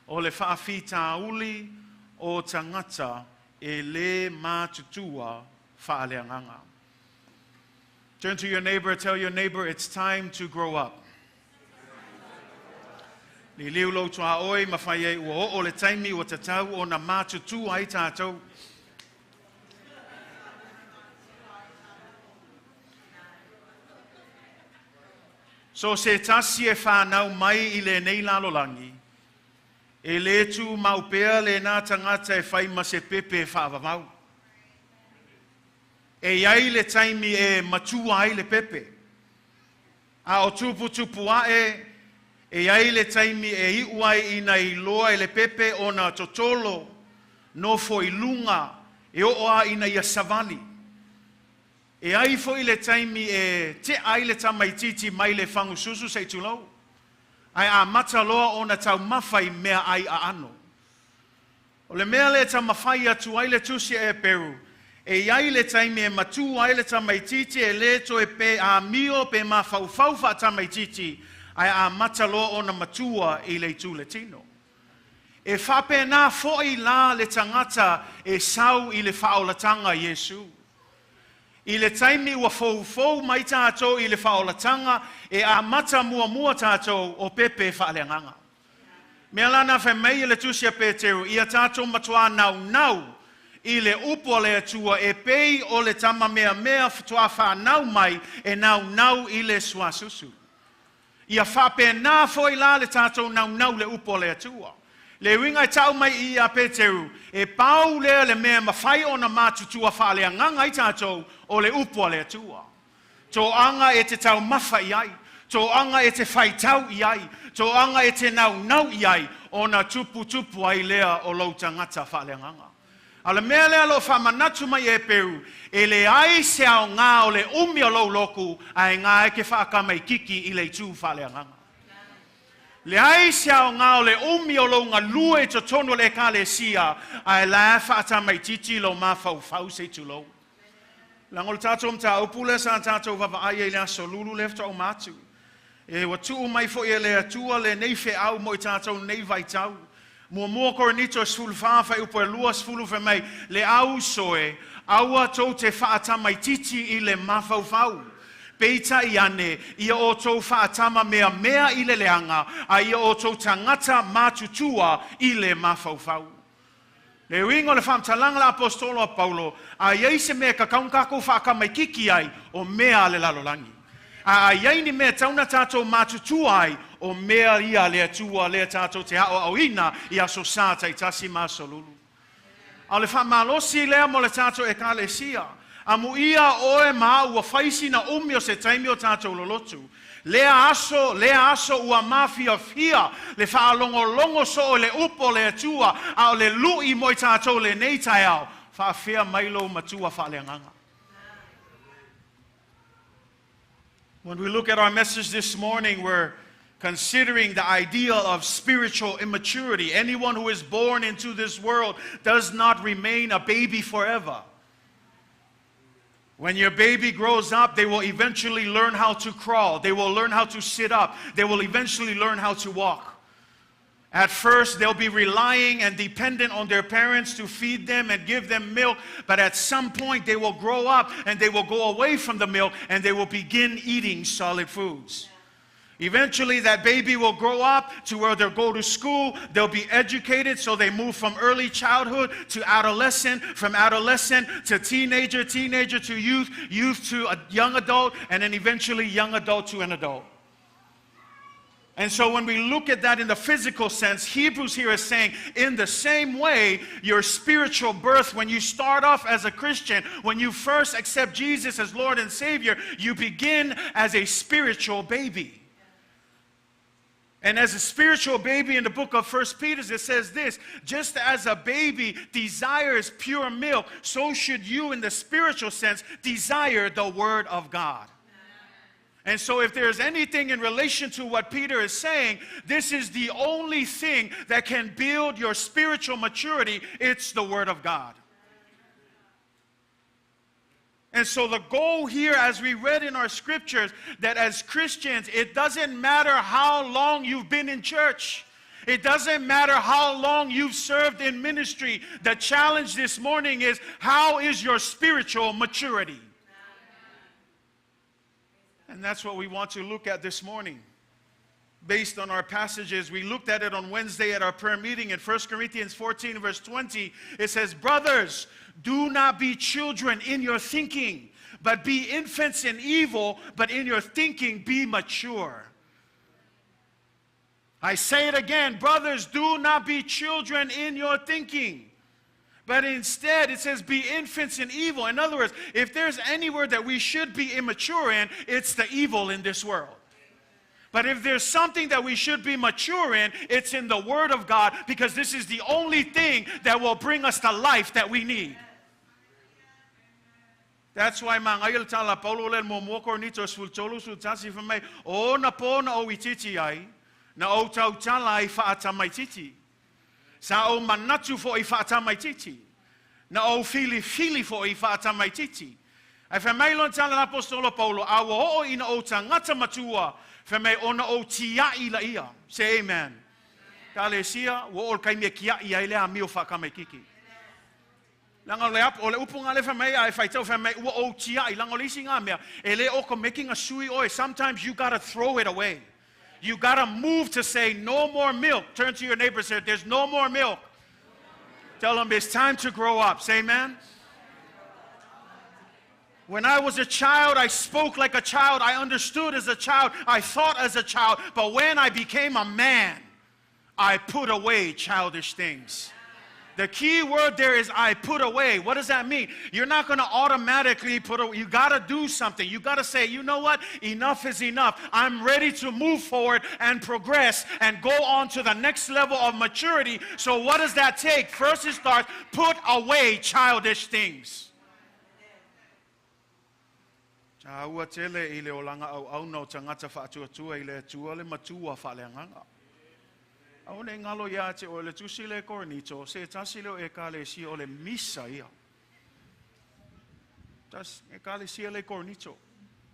O le faafitauli o tagata e lē matutua faaleagaga. Turn to your neighbor, tell your neighbor it's time to grow up. Liliu lou tuaoi ma fai ai ua oo le taimi ua tatau ona matutua ai tatou. So se tasi e whanau mai i lenei lalolagi, e lē tumau pea lenā tagata e fai ma se pepe faavavau. E i ai le taimi e matua ai le pepe. A o tuputupu ae, e i ai le taimi e iu ai ina iloa e le pepe ona totolo, nofo i luga, e oo lava ina ia savali. E ai foi le taimi e tea ai le tamaitiiti mai le fagususu se i tulou, ae amata loa ona taumafa i meaai aano. O le mea lea e taumafai atu ai le Tusi a Eperu, e i ai le taimi e matua ai le tamaitiiti e lē toe pe amio pe mafaufau faatamaitiiti, ae amata loa ona matua i le itu le tino. E faapena foi la le tagata e sau i le faaolataga a Iesu. I le taimi ua foufou mai tatou i le faaolataga, e amata muamua tatou o pepe faaleagaga. Mea la na fai mai e le Tusi a Peteru, ia tatou matuā naunau i le upu a le Atua e pei o le tama meamea faatoa fanau mai e naunau i le suasusu. Ia faapena foi la le tatou naunau i le upu a le Atua. Le uiga e tau mai i i a Peteru, e pau lea le mea e mafai ona matutua faaleagaga ai tatou o le upu a le Atua. Toaga e te taumafa i ai, toaga e te faitau i ai, toaga e te naunau i ai, ona tuputupu ai lea o lou tagata faaleagaga. A o le mea lea o lo o faamanatu mai e Peu, e leai se aoga o le umi o lou loku ae ga e ke faakamaikiki i le itu faaleagaga. Leai se aoga o le umi o lou galue i totonu o le Ekalesia ae la e faatamaititi lou mafaufau se i tulou. Leaga o le tatou mataupu lea sa tatou vaavaai ai i le aso Lulu lea faatoa uma atu. E ua tuu mai foi e le Atua lenei feau mo i tatou nei vaitau. Muamua Korinito e 14 fuaiupu e 20 fai mai, Le au uso e, aua tou te faatamaititi i le mafaufau. Peitai ane, ia outou faatama meamea i le leaga, a ia outou tagata matutua i le mafaufau. Le uiga o le faamatalaga a le Aposetolo a Paulo, a i ai se mea e tatau ona tatou faatamaititi ai, o mea a le lalolagi. A a i ai ni mea e tatau ona tatou matutua ai, o mea ia a le Atua lea tatou te aoaoina i aso Sa taitasi ma aso Lulu. A o le faamalosi lea mo le tatou Ekalesia, amuia oe ma au ua fai sina umi o se taimi o tatou lolotu. Lea aso, lea aso ua mafiafia le faalogologo soo i le upu o le Atua, a o le lui mo i tatou lenei taeao, faafea mai lou matua faaleagaga. When we look at our message this morning, we're considering the idea of spiritual immaturity. Anyone who is born into this world does not remain a baby forever. When your baby grows up, they will eventually learn how to crawl. They will learn how to sit up. They will eventually learn how to walk. At first, they'll be relying and dependent on their parents to feed them and give them milk. But at some point, they will grow up and they will go away from the milk and they will begin eating solid foods. Eventually, that baby will grow up to where they'll go to school, they'll be educated, so they move from early childhood to adolescent, from adolescent to teenager, teenager to youth, youth to a young adult, and then eventually young adult to an adult. And so when we look at that in the physical sense, Hebrews here is saying, in the same way, your spiritual birth, when you start off as a Christian, when you first accept Jesus as Lord and Savior, you begin as a spiritual baby. And as a spiritual baby in the book of 1 Peter, it says this, just as a baby desires pure milk, so should you in the spiritual sense desire the word of God. And so if there's anything in relation to what Peter is saying, this is the only thing that can build your spiritual maturity. It's the Word of God. And so the goal here, as we read in our scriptures, that as Christians, it doesn't matter how long you've been in church. It doesn't matter how long you've served in ministry. The challenge this morning is, how is your spiritual maturity? And that's what we want to look at this morning. Based on our passages, we looked at it on Wednesday at our prayer meeting in 1 Corinthians 14, verse 20. It says, brothers, do not be children in your thinking, but be infants in evil, but in your thinking be mature. I say it again, brothers, do not be children in your thinking. But instead, it says, be infants in evil. In other words, if there's anywhere that we should be immature in, it's the evil in this world. But if there's something that we should be mature in, it's in the Word of God, because this is the only thing that will bring us the life that we need. That's why mga tala Paulo le mo kornito sul tolu sul tasi fa mai o na po na o ititi ai na o tau tala ai faata mai titi. Sa o manatu fo i faata mai titi. Na o fili fili fo i faata mai titi. Ai fa mai lon tala apostolo Paulo a o ina o tangata matua fa mai ona o tiai la ia. Say amen. Kalesia wo ol kai me kia ia ile a mio fa mai kiki. Langa le ap o le upunga le fa mai ai fai tau fa mai ua o tiai langa le isi ngā mea e le oko making a sui oe. Sometimes you gotta throw it away. You gotta move to say no more milk. Turn to your neighbor and say, there's no more milk. Tell them it's time to grow up. Say amen. When I was a child, I spoke like a child. I understood as a child. I thought as a child. But when I became a man, I put away childish things. The key word there is I put away. What does that mean? You're not going to automatically put away. You got to do something. You got to say, you know what? Enough is enough. I'm ready to move forward and progress and go on to the next level of maturity. So what does that take? First it starts, put away childish things. Ua tele i le olanga au au no tangata whaatuatua i le atua le matua whaleanganga. Au ne ngalo ia te o le tusi le korinito, se tasi leo e kale si o le misa ia. Tas e kale si le korinito.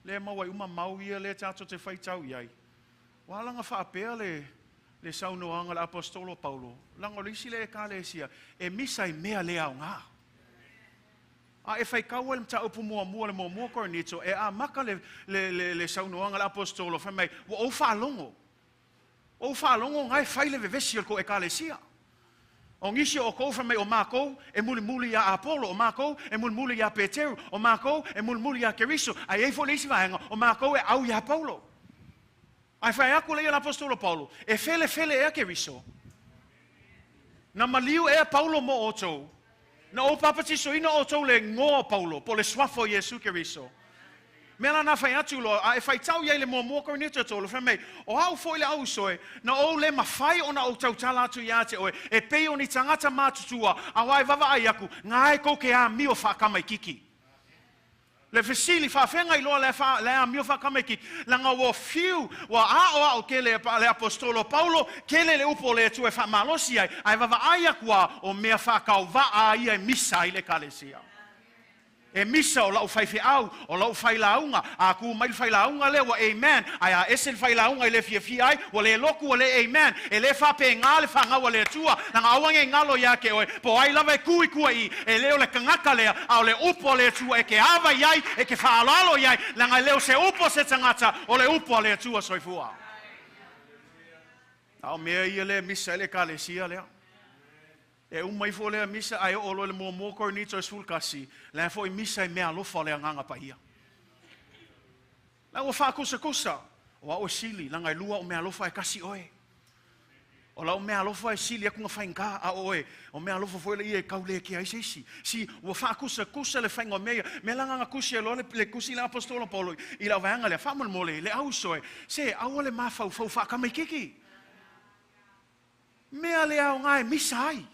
Le maua uma mau ia le tato te whaitau iai. Walanga whaapea le saunoanga le apostolo Paulo. Langa o lisi le e kale sia, e misa i mea le au ngā. A e whai kaua le mta upu mua mua le mua mua korinito, e a maka le saunoanga le apostolo, whai mai, wa o whaalongo. O whaalongo ngai whai le vevesi o ko e kalesia. O ngisi o kou whai mai o mākou e muli muli ia Apollo, o mākou e muli muli ia Peteru, o mākou e muli muli ia Keriso, ai e fo le isi vaenga, o mākou e au ia Paulo. Ai whai aku le ia l'apostolo Paulo, e fele fele ea Keriso. Na maliu ea Paulo mo o tau, na o papatiso ina o tau le ngoa Paulo, po le swafo Iesu Keriso. Mea la nā whai atu loa, a e whai tau iai le mua mua korinito tō, lo whai mei, o hau fo i le au soe, na o le mawhai o na o tautala atu ia te oe, e pei o ni tangata mātutua, a wai wawa ai aku, ngā e koke a mio whakamai kiki. Le fesili faafega iloa le le amio faakamaikiki laga ua fiu ua aoao tele e le Aposetolo Paulo tele le upu o le Atua e faamalosi ai ae vavaai atu a o mea faatauvaa ia e misa ai le Ekalesia. E misa o lau faifeau, o lau failauga, a tu mai le failauga lea ua amen, ae a ese le failauga i le fiafia ai, ua le lotu ua le amen. E le faapegā le fanau a le Atua, laga aua nei galo iā te oe, po o ai lava e tu i tua i i, e le o le tagata lea, a o le upu a le Atua e te ava i ai, e te faaaloalo i ai, laga e le o se upu a se tagata, o le upu a le Atua soifua. A o mea ia lea e misa ai le Ekalesia lea. E uma ifo lea misa ae oo loa i le muamua Korinito e 11, la e foi misa i meaalofa o le Agaga Paia. La ua faakusakusa, o au e sili, laga e lua au meaalofa ae tasi oe. O lau meaalofa e sili atu na faigā, a o oe, o meaalofa foi lea e tau le kea ai se isi. Si, ua faakusakusa le faiga o mea ia. Mea la na tusi ai loa le tusi le Aposetolo Paulo i lau vaega lea, faamolemole, le auso e, se, aua le mafaufau faakamaikiki. Mea le aoga e misa ai.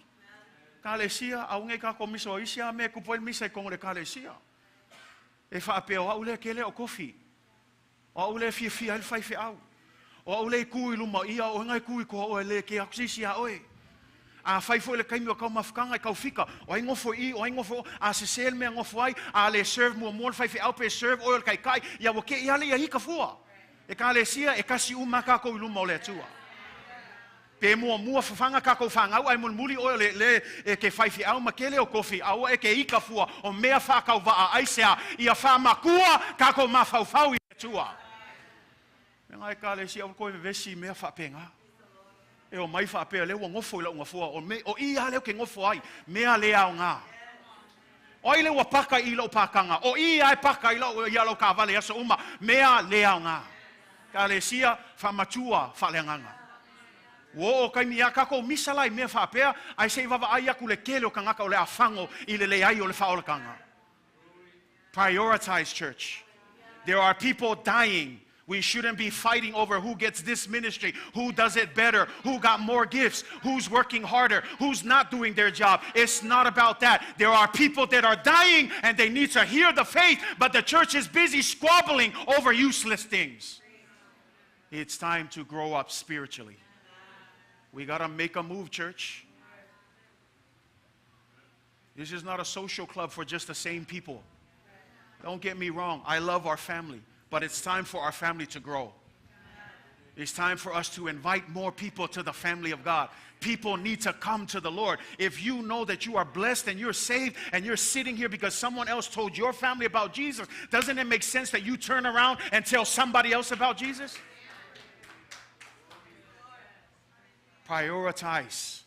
Ekalesia, aua nei tatou misa o isi lava mea e tupu ai le misa i totonu o le Ekalesia. E faapea o au lea kele o kofi. O au lea e fiafia ai le faifeau. O au lea e tu i luma o ia, o oe na e tu i tua oe, e le kea atu se isi iā oe. Afai foi le taimi o taumafataga e taufika, o ai nofo i i, o ai nofo i o, a sese le mea nofo ai, a le serve muamua le faifeau pe serve oe o le taitai, ia ua te i lava le ia ika fua. Ekalesia, e tasi uma lava tatou i luma o le Atua. Pe muamua fafaga tatou fanau ae mulimuli oe o le le e ke faifeau ma kele o kofi, aua e ke ika fua o mea faatauvaa aisea ia faamatua tatou mafaufau i le Atua. Mea na Ekalesia aua koe vevesi i mea faapena. E omai faapea lea ua nofo i lau gafoa o me o i lava lea ou te nofo ai, mea le aoga. O ai lea ua paka i lou pakaga? O i lava e paka i lau ia lau taavale i aso uma, mea le aoga. Ekalesia, faamatua faaleagaga. Ua oo taimi iā tatou misa la i mea faapea, ae se i vaavaai atu le tele o tagata o le a fago i le leai o le faaolataga. Prioritize church. There are people dying. We shouldn't be fighting over who gets this ministry, who does it better, who got more gifts, who's working harder, who's not doing their job. It's not about that. There are people that are dying and they need to hear the faith, but the church is busy squabbling over useless things. It's time to grow up spiritually. We got to make a move, church. This is not a social club for just the same people. Don't get me wrong. I love our family, but it's time for our family to grow. It's time for us to invite more people to the family of God. People need to come to the Lord. If you know that you are blessed and you're saved and you're sitting here because someone else told your family about Jesus, doesn't it make sense that you turn around and tell somebody else about Jesus? Prioritize.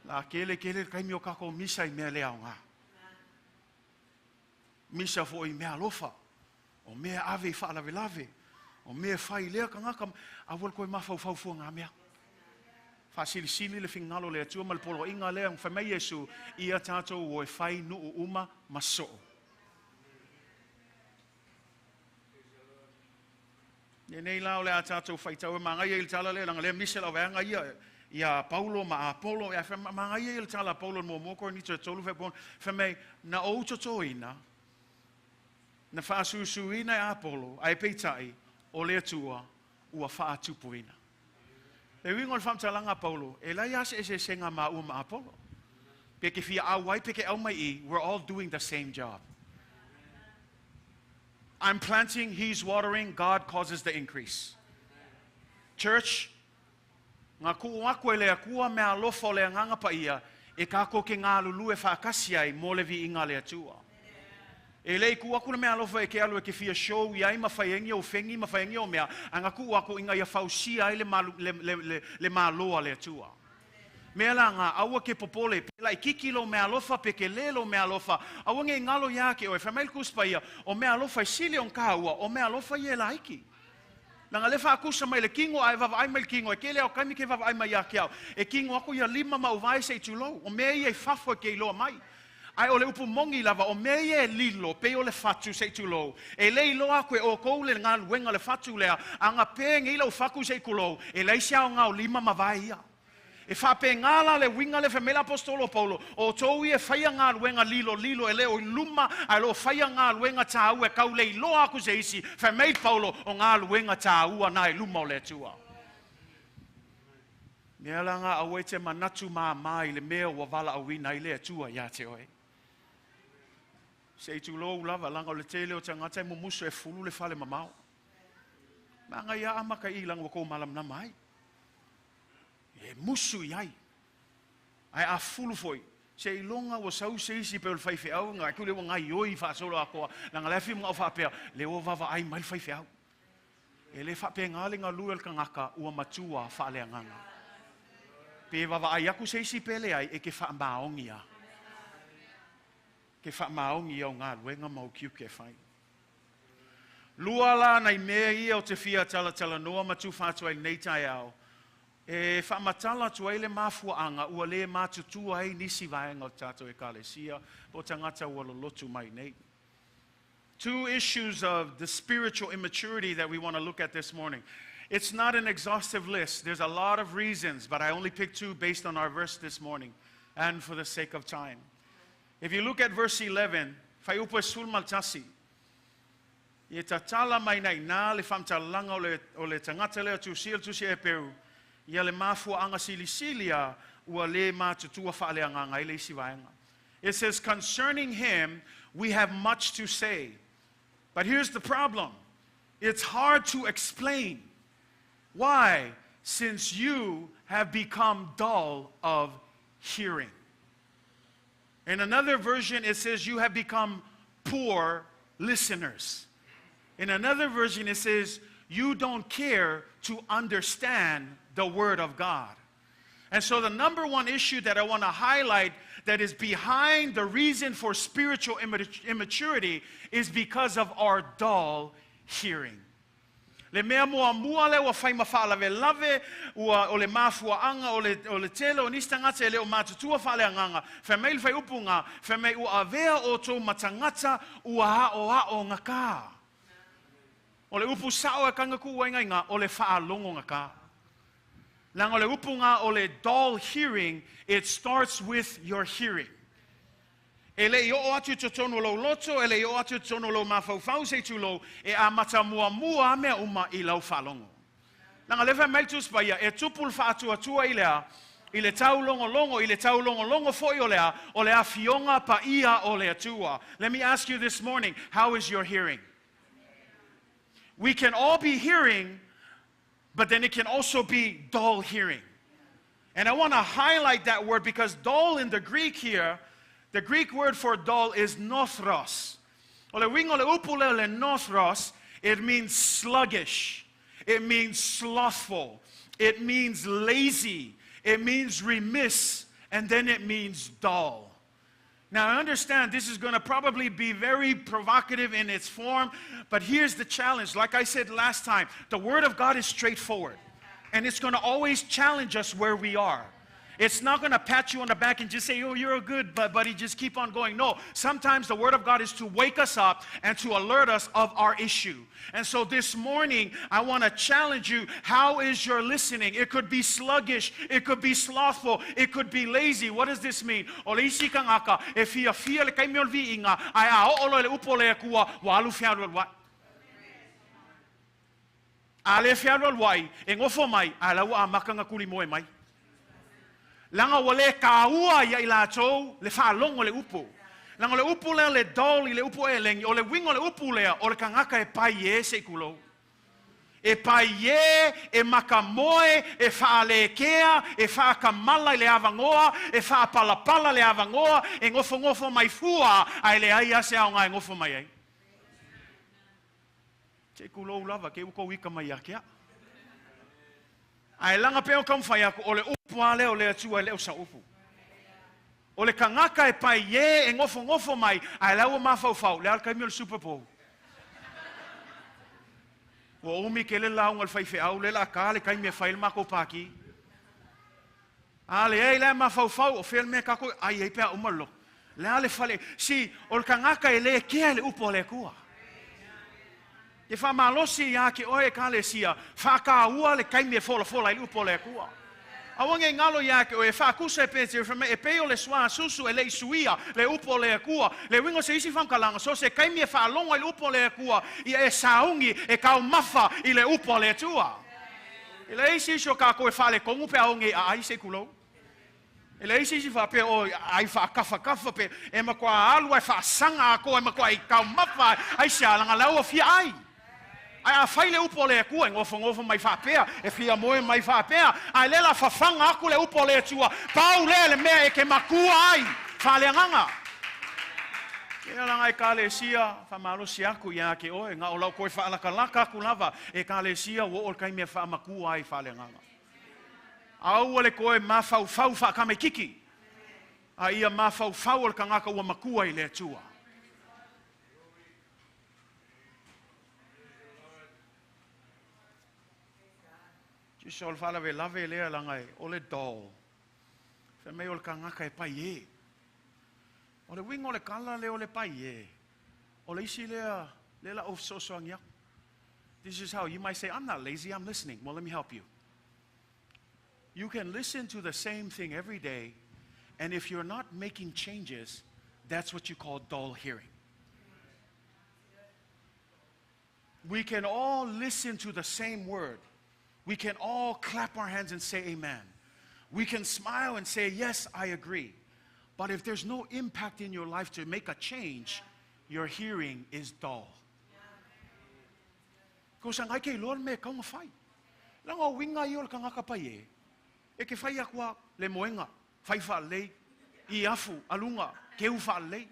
La kele kele le taimi o tatou misa i mea le aoga. Misa foi i mea alofa. O mea ave i faalavelave. O mea fai i lea tagata, aua le toe mafaufau fua ngā mea. Faasilisili le finagalo o le Atua ma le poloaiga lea, fai mai Iesu, ia tatou o e fai nuu uma ma soo. Lenei la o le a tatou faitau e magaia i le tala lea, leaga lea misa lau vaega ia ia Paulo ma Apolo, ia magaia i le tala a Paulo i le muamua Korinito e 3 fai fai mai, na ou totoina, na faasuisuina e Apolo, ae peitai, o le Atua ua faatupuina. Le uiga o le faamatalaga a Paulo, e leai lava se eseesega maua ma Apolo. Pe ke fia au ai, pe ke au mai i, we're all doing the same job. I'm planting, he's watering, God causes the increase. Church, ngā kuu aku e le Atua mea alofa o le Agaga Paia, e tatou ke galulue faatasi ai mo le viiga o le Atua. E le i tuu atu le mea alofa e ke alu e ke fia show i ai ma fai ai ni ou fegi ma fai ai ni ou mea, ae na tuu atu ina ia fausia ai le malu, le, le, le, le malo a le Atua. Mea la nga, aua ke popole, pe laititi lou mea alofa pe kelē lou mea alofa, aua nei galo iā te oe, fai mai le Tusi Paia, o mea alofa e sili ona tāua, o mea alofa ia e laiti. Leaga lea faatusa mai le kino ae vaavaai mai le kino, e tele lava o taimi ke vaavaai mai ia te au, e kino aku ia lima ma uvae se i tulou, o mea ia i fafo e ke iloa mai. Ae o le upu moni lava, o mea ia e lilo, pei o le fatu se i tulou, e le iloa aku e outou le galuega o le fatu lea, a na pe nei lau fatu se i tulou, e leai se aoga o lima ma vae ia. E faapegā la le uiga lea fai mai le Aposetolo o Paulo, o outou ia e faia galuega lilolilo e le o i luma ae o lo o faia galuega taua e tau le iloa atu se isi, fai mai Paulo, o galuega taua na i luma o le Atua. Mea la lena aua e te manatu māmā i le mea ua valaauina ai le Atua ia te oe. Se i tulou lava, leaga o le tele o tagata e mumusu e fulu le fale mamao. Manaia amata i i leaga ua tou malamalama ai. E musu i ai. Ae a fulu foi, seiloga ua sau se isi pei o le faifeau, na atu lea ua gaoioi faasoloatoa, leaga la e fia manao faapea, lea ua vaavaai mai le faifeau. E le faapena le galue o le tagata ua matua faaleagaga. Pe vaavaai atu se isi pe leai, e te faamaoni lava. E te faamaoni i au galuega ma ou tiute e fai. Lua la nai mea ia ou te fia talatalanoa ma tufa atu ai i lenei taeao, e faamatala atu ai le mafuaaga ua le matutua ai nisi vaega o le tatou Ekalesia po o tagata ua lolotu mai nei. Two issues of the spiritual immaturity that we want to look at this morning. It's not an exhaustive list. There's a lot of reasons, but I only picked two based on our verse this morning and for the sake of time. If you look at verse 11, fuaiupu e 11, e tatala mai nei nā le faamatalaga o le tagata lea tusia le tusi Heperu, ia le mafuaaga silisili a ua le matutua faaleagaga ai le isi vaega. It says, concerning him, we have much to say. But here's the problem. It's hard to explain. Why? Since you have become dull of hearing. In another version, it says you have become poor listeners. In another version, it says you don't care to understand the Word of God. And so the number one issue that I want to highlight that is behind the reason for spiritual immaturity is because of our dull hearing. Le mea muamua lea ua fai ma faalavelave, ua o le mafuaaga o le, o le tele o nisi tagata e le o matutua faaleagaga, fai mai le faaiupuga, fai mai ua avea outou ma tagata ua aoao gata. O le upu sao e kanga ku uaigaiga, o le faalogo gata. Leaga o le upuga o le dull hearing, it starts with your hearing. E le i oo atu i totonu o lou loto, e le i oo atu i totonu o lou mafaufau se i tulou, e amata muamua a mea uma i lau faalogo. Leaga lea fai mai le Tusi Paia, e tupu le faatuatua i le a? I le taulogologo, i le taulogologo foi o le a? O le afioga paia o le Atua. Let me ask you this morning, how is your hearing? We can all be hearing, but then it can also be dull hearing. And I want to highlight that word because dull in the Greek here, the Greek word for dull is nothros. O le uiga o le upu lea le nothros, it means sluggish. It means slothful. It means lazy. It means remiss. And then it means dull. Now, I understand this is going to probably be very provocative in its form, but here's the challenge. Like I said last time, the Word of God is straightforward, and it's going to always challenge us where we are. It's not going to pat you on the back and just say, oh, you're a good buddy, just keep on going. No, sometimes the Word of God is to wake us up and to alert us of our issue. And so this morning, I want to challenge you. How is your listening? It could be sluggish. It could be slothful. It could be lazy. What does this mean? O le isi tagata, e fiafia le taimi o le viiga, ae a oo loa i le upu o le Atua, ua alu fealualuai. A le fealualuai, e nofo mai, ae la ua amata ona tulimoe mai. Leaga ua le taua ia i latou le faalogo i le upu. Leaga o le upu lea le dull i le upu elegi, o le uiga o le upu lea, o le tagata e paie se i tulou. E paie, e makamoe, e faalekea, e faakamala i le avanoa, e faapalapala le avanoa, e nofonofo mai fua, ae leai lava se aoga e nofo mai ai. Se i tulou lava, ke ua tou ika mai ia te au. Ae laga pea o taumafai atu, o le upu lava lea o le Atua e le o sau upu. O le tagata e paie e nofonofo mai, ae la ua mafaufau, le a le taimi o le Super Bowl. Ua umi tele le lauga a le faifeau, lea o le a ta le taimi e fai ai le matou pākī. A leai la e mafaufau, o fea le mea tatou e ai ai pe a uma le lotu. Le a le fale, see, o le tagata e le kea i le upu a le Atua. E faamalosi ia te oe Ekalesia, faataua le taimi e folafola ai le upu a le Atua. Aua nei galo iā te oe, e faakusa e pe te whame, e pei o le suasusu e le i suia, le upu o le Atua. Le uiga o se isi faamatalaga, so o se taimi e faalogo ai i le upu a le Atua, ia e sauni, e taumafa i le upu a le Atua. E leai se isi o tatou e faaletonu pe a o nei aai se i tulou. E leai se isi faapea o ai faatafatafa pe e matua alu ae faasaga atoa e matua i taumafa aisea leaga la ua fia ai. Ae afai le upu a le Atua e nofonofo mai faapea, e fia moe mai faapea, ae lea la fafaga atu le upu a le Atua, pau lea le mea e te matua ai faaleagaga. Ia leaga Ekalesia, faamalosi atu ia te oe, na o lau toe faalatalata atu lava, Ekalesia ua oo i le taimi e faamatua ai faaleagaga. Aua le toe mafaufau faatamaititi, a ia mafaufau o le tagata ua matua i le Atua. Tusa o le faalavelave lea leaga e o le dull. Fai mai o le tagata e paie. O le uiga o le tala lea o le paie, o le isi lea lea la ou fesoasoani atu. This is how you might say, I'm not lazy, I'm listening. Well, let me help you. You can listen to the same thing every day, and if you're not making changes, that's what you call dull hearing. We can all listen to the same word. We can all clap our hands and say amen. We can smile and say, yes, I agree. But if there's no impact in your life to make a change, your hearing is dull. Ko sa ngai ke iloa le mea e kau na fai. Leaga o uiga ia o le tagata paie, e ke fai aku a le moega, fai faalelei, i afu, aluga, keu faalelei.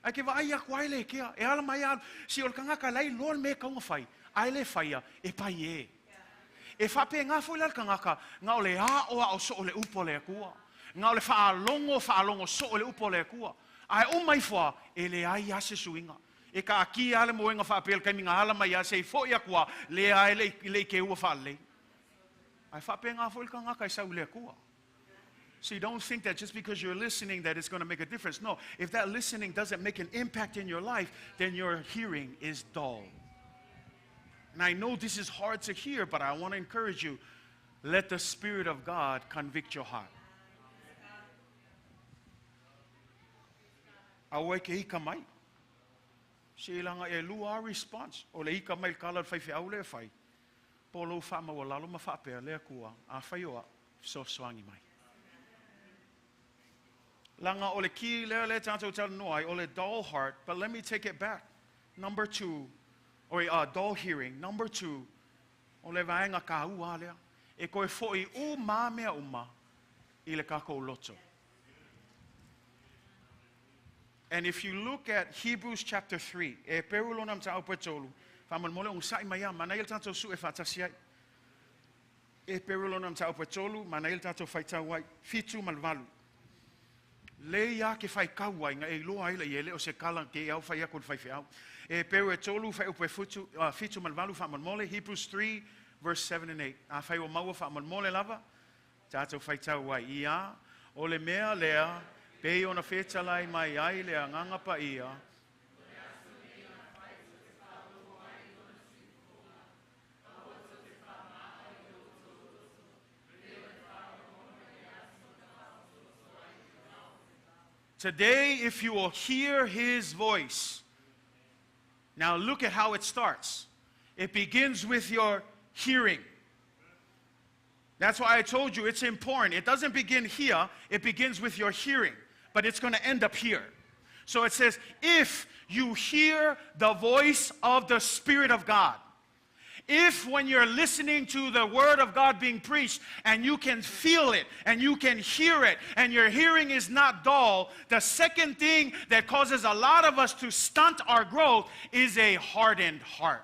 Ae ke vaai aku ai le kea, e ala mai a, si o le tagata la e iloa le mea e kau na fai, ae le faia, e paie. E faapena foi la le tagata, na o le aoao soo i le upu a le Atua, na o le faalogo faalogo soo i le upu a le Atua, ae uma ifo a, e leai a se suiga. E taatia a le moega faapea i le taimi na ala mai a se i foi atu a, lea e le i keua faalelei. Ae faapena foi le tagata e sau i le Atua. So you don't think that just because you're listening that it's going to make a difference. No, if that listening doesn't make an impact in your life, then your hearing is dull. And I know this is hard to hear, but I want to encourage you. Let the Spirit of God convict your heart. Aua e ke ika mai. Se leaga e lua a response. O le ika mai le tala o le faifeau lea e fai. Po o lou faamaualalo ma faapea, le Atua, afai o au, fesoasoani mai. Leaga o le ki lea lea tatou talanoa ai, o le dull heart, but let me take it back. Number two, or dull hearing. Number two, o le vaega taua lea. E toe foi uma mea uma i le tatou loto. And if you look at Hebrews chapter 3, e Heperu lona mataupu e tolu, faamolemole onosai mai a, manaia le tatou sue faatasi ai. E Heperu lona mataupu e tolu, manaia le tatou faitau ai, 7 ma le 8. Le ia ke faitau ai, na e iloa ai la i e le o se kala ke i au fai aku le faifeau. E Heperu e tolu, fuaiupu e 7 ma le 8 faamolemole, Hebrews 3 verse 7 and 8. Afai ua maua faamolemole lava, tatou faitau ai ia, o le mea lea, pei ona fetalai mai ai le Agaga Paia, Today, if you will hear his voice. Now look at how it starts. It begins with your hearing. That's why I told you it's important. It doesn't begin here. It begins with your hearing. But it's going to end up here. So it says, if you hear the voice of the Spirit of God, if when you're listening to the Word of God being preached and you can feel it and you can hear it and your hearing is not dull, the second thing that causes a lot of us to stunt our growth is a hardened heart.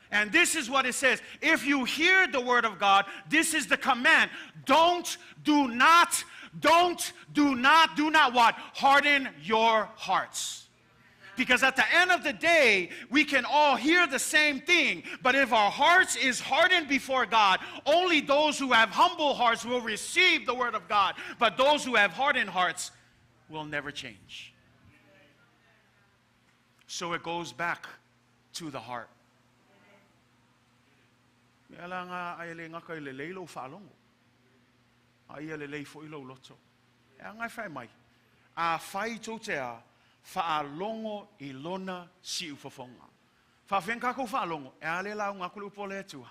And this is what it says. If you hear the Word of God, this is the command. Don't, do not, don't, do not, do not what? Harden your hearts. Because at the end of the day, we can all hear the same thing. But if our hearts is hardened before God, only those who have humble hearts will receive the Word of God. But those who have hardened hearts will never change. So it goes back to the heart. Mea la nga ai le ngaka i le lei lou faalogo. A ia lelei foʻi lou loto. E aga e fae mai, afai tou te a, faalogo i lona siufofoga. Faafeaga kākou faalogo, e a le lauga aku le upu a le Atua.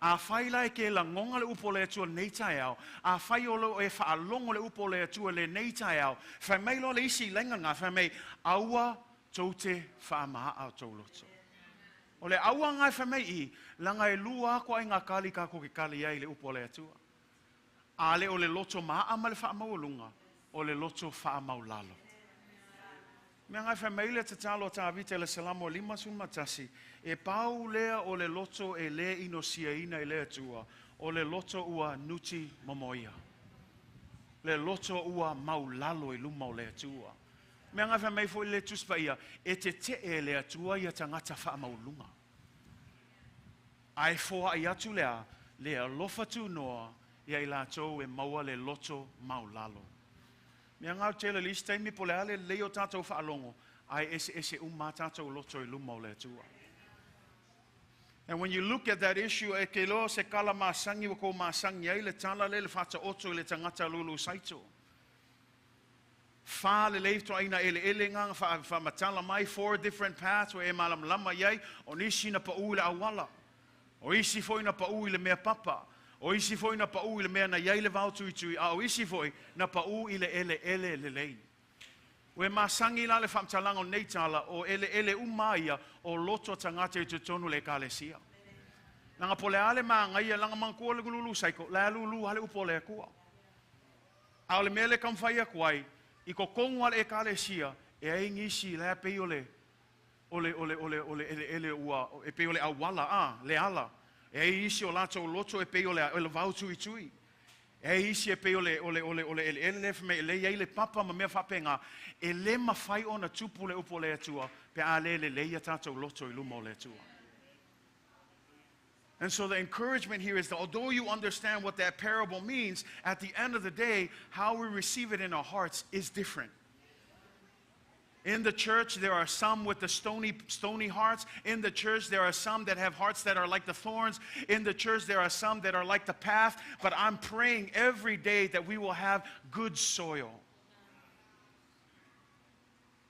Afai la e ke lagoga le upu o le Atua lenei taeao, afai o lo o e faalogo le upu o le Atua lenei taeao, fai mai loa le isi i laiga lena, fai mai, aua tou te faamaaa o tou loto. O le aua lena e fai mai i i, leaga e lua lava ituaiga kali tatou te kali ai i le upu a le Atua. A le o le loto maa ma le faamaualuga, o le loto faamaulalo. Mea lena e fai mai le tatalo a Tavita i le Salamo 51, e pau lea o le loto e lē inosiaina i le Atua, o le loto ua nuti momoia. Le loto ua maulalo i luma o le Atua. Mea lena e fai mai foi le Tusi Paia, e tetee e le Atua ia tagata faamaualuga. Ae foai atu le a, le alofa tunoa ia i latou e maua le loto maulalo. Mea gau tele le isi taimi po o le a le lelei o tatou faalogo, ae eseese uma lava tatou loto i luma o le Atua. And when you look at that issue, e ke iloa o se kala masani ua kou masani ai le tala lea i le faataoto i le tagata lulu saito. Fa lelei fetoaiga eleele na na faamatala mai, four different paths ua e malamalama i ai, o nisi na pau i le auala, o isi foi na pau i le mea papa, o isi foi na pau i le mea na i ai le vao tuitui, a o isi foi na pau i le eleele lelei. Ua e masani la le faamatalaga o lenei tala, o eleele uma lava ia o loto tagata i totonu o le Ekalesia. Leaga po o le a le magaia, leaga manatua le lulu saiko, o la e lulu lava le upu a le Atua. A o le mea lea e taumafai atu ai, i totonu lava o le Ekalesia, e ai nisi la e pei o le, o le, o le, o le, o le eleele ua, e pei o le auala, a, le ala. E ai isi o latou loto e pei o le, o le vao tuitui. E ai isi e pei o le, o le, o le, o le eleele lea fai mai e lei ai le papa ma mea faapena. E le mafai ona tupu le upu a le Atua pe a le lelei a tatou loto i luma o le Atua. And so the encouragement here is that although you understand what that parable means, at the end of the day, how we receive it in our hearts is different. In the church, there are some with the stony, stony hearts. In the church, there are some that have hearts that are like the thorns. In the church, there are some that are like the path. But I'm praying every day that we will have good soil.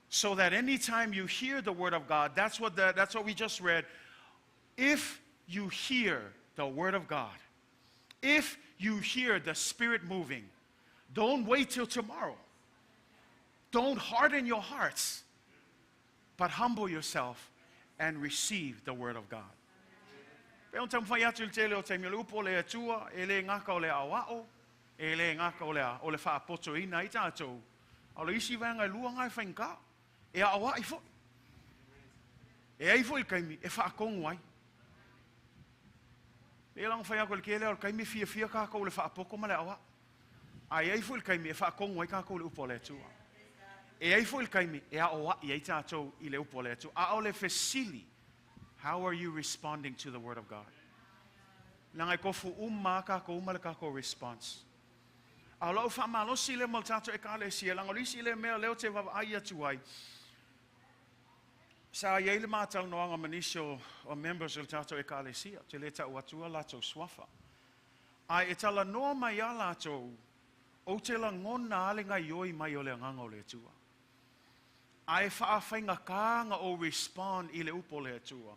So that anytime you hear the word of God, that's what we just read. If you hear the word of God, if you hear the Spirit moving, don't wait till tomorrow. Don't harden your hearts, but humble yourself and receive the word of God. Pe on taumafai atu i le tele o taimi o le upu o le Atua, e le gata o le aoao, e le gata o le, o le faapotoina ai tatou, a o le isi vaega e lua na e faigata, e aoai foi. E ai foi le taimi e faatonu ai. E laga fai atu i le tele o le taimi e fiafia tatou i le faapoto ma le aoao. A e ai foi le taimi e faatonu ai tatou i le upu a le Atua. E ai foi le taimi e aoai ai tatou i le upu a le Atua. A o le fesili, how are you responding to the word of God? Leaga e tofu uma lava tatou ma le tatou response. A o lau faamalosi lea mo le tatou Ekalesia, leaga o le isi lea mea lea ou te vaavaai atu ai, sa i ai le matalanoaga ma nisi o, o members o le tatou Ekalesia, ou te le tau atua latou suafa. Ae e talanoa mai iā latou, ou te lagona lava le gaioi mai o le Agaga o le Atua. Ae faafaigatā ona ou respond i le upu o le Atua.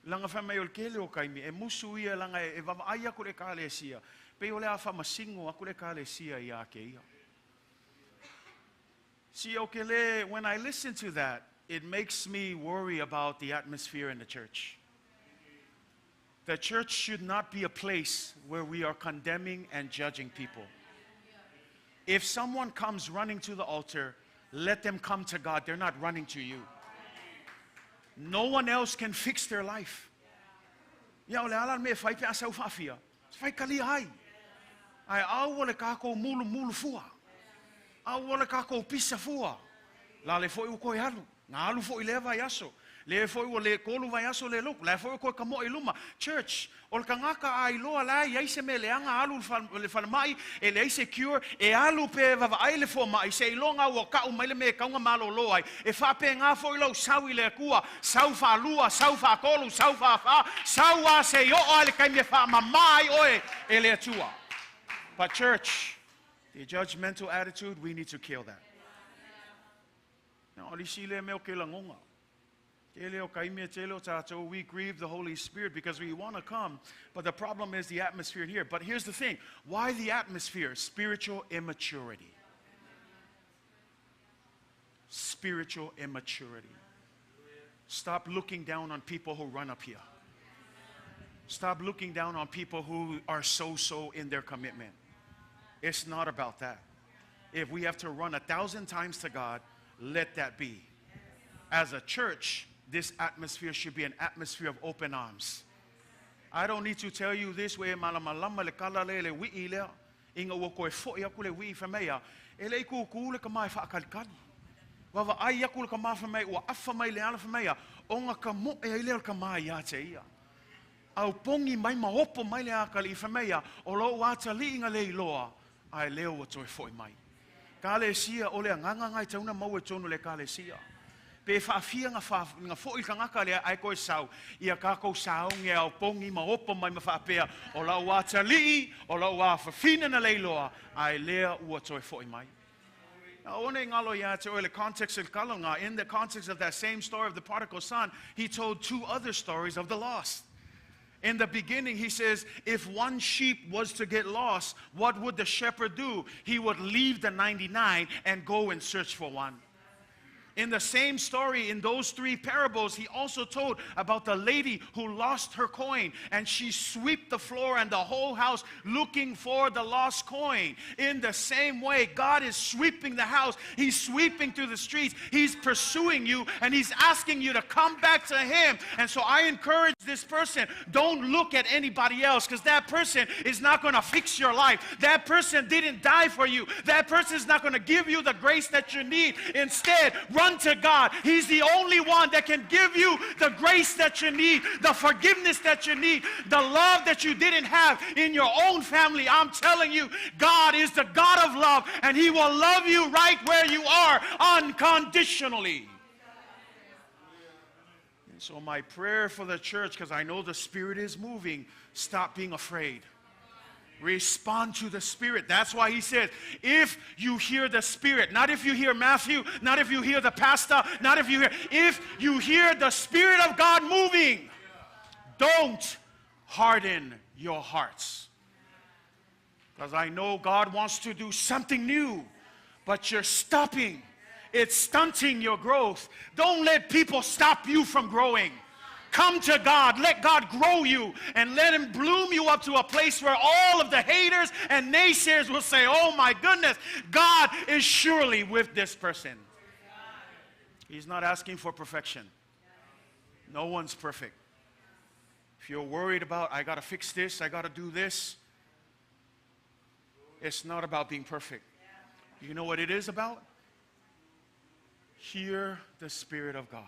Leaga fai mai o le tele o taimi, e musu ia leaga e vaavaai atu le Ekalesia, pei o le a faamasino atu le Ekalesia iā te ia. See, o ke le, when I listen to that, it makes me worry about the atmosphere in the church. The church should not be a place where we are condemning and judging people. If someone comes running to the altar, let them come to God. They're not running to you. No one else can fix their life. Ia o le a la le mea e fai pe a sau faafia, fai kalia ai. Ae aua le tatou mulumulu fua. Aua le tatou pisa fua. La le foi ua toe alu. Na alu foi i lea vaiaso. Lea foi ua le tolu vaiaso le loku. La foi ua toe kamoe i luma. Church, o le tagata a iloa la e i ai se mea leaga alu i le falemai, e leai se cure, e alu pe vaavaai le fomai, seiloga ua tau mai le mea e tatau ona malolo ai. E faapena foi lou sau i le Atua, sau faalua, sau faatolu, sau faafā, sau lava se i oo lava i le taimi e faamama ai oe e le Atua. But church, the judgmental attitude, we need to kill that. Now, o le isi lea mea o ke lagoga. Tele o kaimi e tele o tātou, we grieve the Holy Spirit because we want to come, but the problem is the atmosphere here. But here's the thing. Why the atmosphere? Spiritual immaturity. Spiritual immaturity. Stop looking down on people who run up here. Stop looking down on people who are so-so in their commitment. It's not about that. If we have to run 1,000 times to God, let that be. As a church, this atmosphere should be an atmosphere of open arms. I don't need to tell you this way, malamalama le kala le le wi'i lea. Inga ua koe fo'i aku le wi'i whamea. E le ku ku le ka mai whaakalikali. Wawa ai aku le ka maa whamea, ua afa mai le ala whamea. O ngā ka mo e ai lea le ka maa ia te ia. Au pongi mai maopo mai le akali i whamea, o lo ua atali inga le iloa, ai leo ua toe fo'i mai. Ka le sia o le anganga ngai tauna mau e tonu le ka le sia. Pe whaafia ngā fo'i kangaka lea ai koe sau, ia kākou sau nge au pongi maopo mai mawhaapea, o lau atali, o lau whawhina na leiloa, ai lea ua toe fo'i mai. Now, one ngalo ia te oe le context il kalonga, in the context of that same story of the prodigal son, he told two other stories of the lost. In the beginning, he says, if one sheep was to get lost, what would the shepherd do? He would leave the 99 and go and search for one. In the same story, in those three parables, he also told about the lady who lost her coin, and she swept the floor and the whole house looking for the lost coin. In the same way, God is sweeping the house. He's sweeping through the streets. He's pursuing you, and he's asking you to come back to him. And so I encourage this person, don't look at anybody else, because that person is not going to fix your life. That person didn't die for you. That person is not going to give you the grace that you need. Instead, run to God. He's the only one that can give you the grace that you need, the forgiveness that you need, the love that you didn't have in your own family. I'm telling you, God is the God of love, and he will love you right where you are unconditionally. And so my prayer for the church, because I know the Spirit is moving, stop being afraid. Respond to the Spirit. That's why he said, if you hear the Spirit, not if you hear Matthew, not if you hear the pastor, not if you hear, if you hear the Spirit of God moving, don't harden your hearts. Because I know God wants to do something new, but you're stopping. It's stunting your growth. Don't let people stop you from growing. Come to God. Let God grow you and let him bloom you up to a place where all of the haters and naysayers will say, oh my goodness, God is surely with this person. He's not asking for perfection. No one's perfect. If you're worried about, I got to fix this, I got to do this, it's not about being perfect. You know what it is about? Hear the Spirit of God.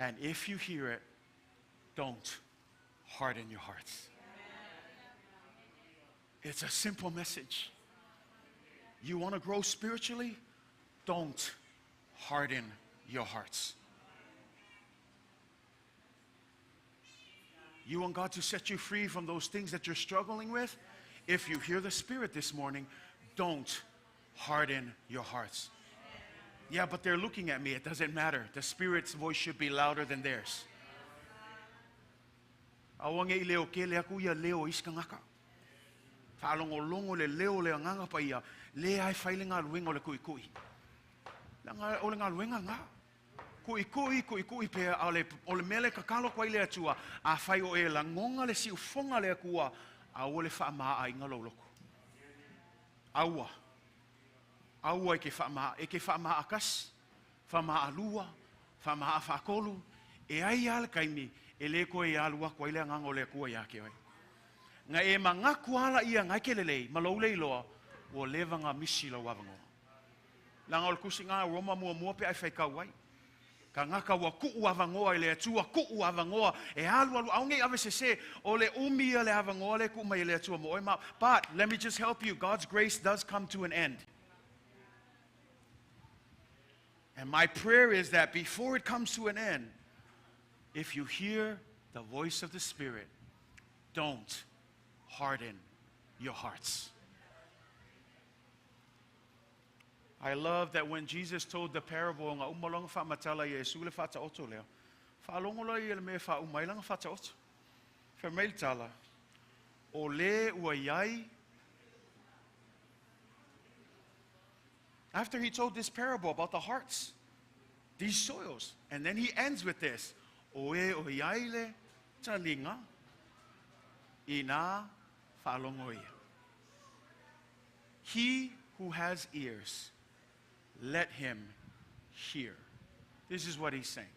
And if you hear it, don't harden your hearts. It's a simple message. You want to grow spiritually? Don't harden your hearts. You want God to set you free from those things that you're struggling with? If you hear the Spirit this morning, don't harden your hearts. Yeah, but they're looking at me. It doesn't matter. The Spirit's voice should be louder than theirs. Awange i leo ke le aku ia leo iskangaka. Whaalongolongo le leo le anganga pa ia. Le ai whaile ngā luenga o le kui kui. La ngā, o le ngā luenga ngā. Kui kui, kui kui pea, o le, o le mele kakalo kwa ile atua. A whai o e langonga le si ufonga le akua. A o le wha maa ai ngā lauloko. Aua. Aua e ke wha maa, e ke wha maa akas, wha maa alua, wha maa whakolu, e ai ala kaimi, e le koe i alua kwa ile anganga o le akua ia ke oi. Ngā e mangaku ala ia ngai ke lelei, ma loule i loa, ua leva ngā misi lau avangoa. Langa o le kusi ngā Roma mua mua pe ai whai kau ai. Ka ngaka ua kuu avangoa i le atua, kuu avangoa, e alu alu, au ngei ave se se, o le umi ia le avangoa le ku mai le atua mo oi ma. But let me just help you, God's grace does come to an end. And my prayer is that before it comes to an end, if you hear the voice of the Spirit, don't harden your hearts. I love that when Jesus told the parable nga umalonga fa matala Yesu le fa oto lea. Fa longo ia le me fa umailanga fa oto. Fa mail tala. O le ua iai. After he told this parable about the hearts, these soils, and then he ends with this. O e o iai le talinga ina whaalongo ia. He who has ears, let him hear. This is what he's saying.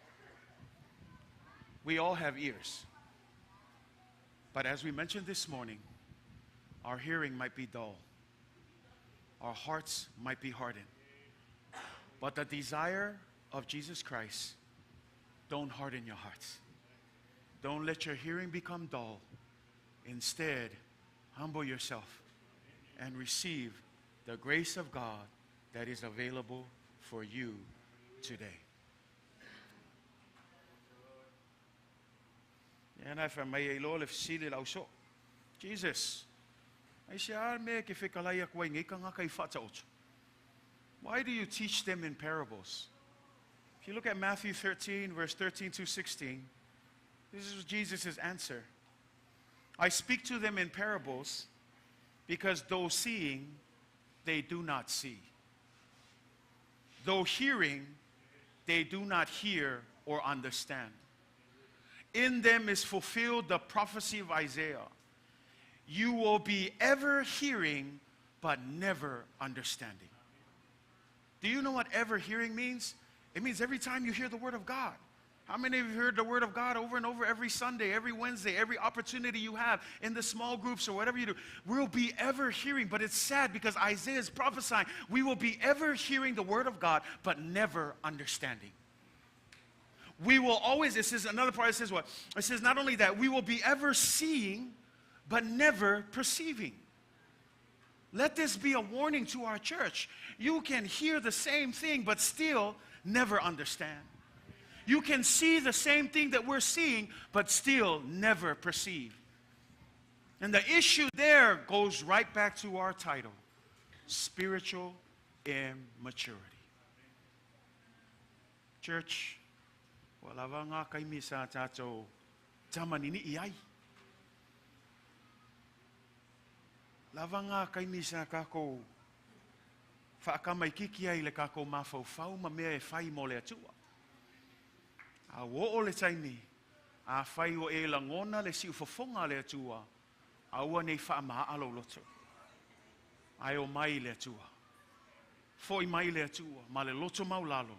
We all have ears. But as we mentioned this morning, our hearing might be dull. Our hearts might be hardened. But the desire of Jesus Christ, don't harden your hearts. Don't let your hearing become dull. Instead, humble yourself and receive the grace of God that is available for you today. Jesus, why do you teach them in parables? If you look at Matthew 13, verse 13 to 16, this is Jesus' answer. I speak to them in parables because though seeing, they do not see. Though hearing, they do not hear or understand. In them is fulfilled the prophecy of Isaiah. You will be ever hearing, but never understanding. Do you know what ever hearing means? It means every time you hear the word of God. How many of you heard the word of God over and over every Sunday, every Wednesday, every opportunity you have in the small groups or whatever you do? We'll be ever hearing, but it's sad because Isaiah is prophesying. We will be ever hearing the word of God, but never understanding. We will always, it says another part, it says what? It says not only that, we will be ever seeing, but never perceiving. Let this be a warning to our church. You can hear the same thing, but still never understand. You can see the same thing that we're seeing, but still never perceive. And the issue there goes right back to our title, spiritual immaturity. Church, wala ba nga kay misa tato tamanini iyay. Lava nga kay misa kako whaakamai kiki ai le kako mawhauwhau ma mea e whai mo le atua. A wo o le taimi, a whai o e langona le si ufofonga le atua, a ua nei wha maa alo loto. Ai o mai le atua. Foi mai le atua, ma le loto maulalo.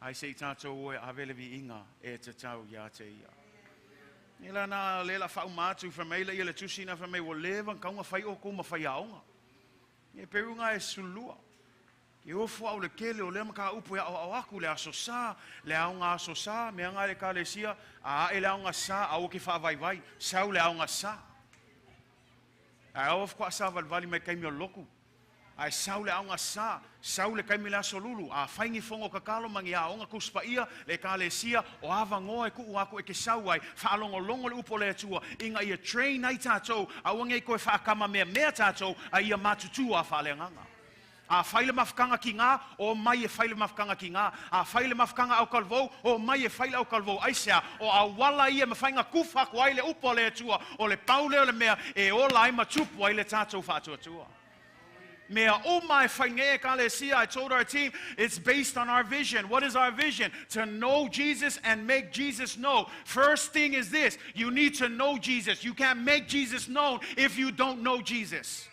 Ai se i tātou oe a vele vi inga e te tau ia te ia. Nila nā lela whau mātu whameila ia le tusina whamei o lewa kaunga whai o kōma whai aonga. E perunga e sulua. Ke ofu au le kele o lea maka upu e au aku le aso sa, le aonga aso sa, mea ngā le kalesia, a e le aonga sa, a o ke whaavaivai, sau le aonga sa. A au afkua sa valvali mai kaimi o loku. Ai sau le aonga sa, sau le kaimi le aso lulu, a whaingi fongo kakalo mangi a onga kuspa ia, le kalesia, o awangoa e kuu aku e ke sau ai, whaalongolongo le upo le atua, inga ia train ai tātou, a uange koe whaakama mea mea tātou, a ia matutua whaaleanganga. A whaile mawhakanga ki ngā, o mai e whaile mawhakanga ki ngā. A whaile mawhakanga au kalvou, o mai e whaile au kalvou. Aisea, o awala ia mawhainga kufa ko ai le upo le atua, o le paule o le mea, e ola ai matupu ai le tātou whaatuatua. Mea o mai whainge kalesia, I told our team, it's based on our vision. What is our vision? To know Jesus and make Jesus known. First thing is this, you need to know Jesus. You can't make Jesus known if you don't know Jesus.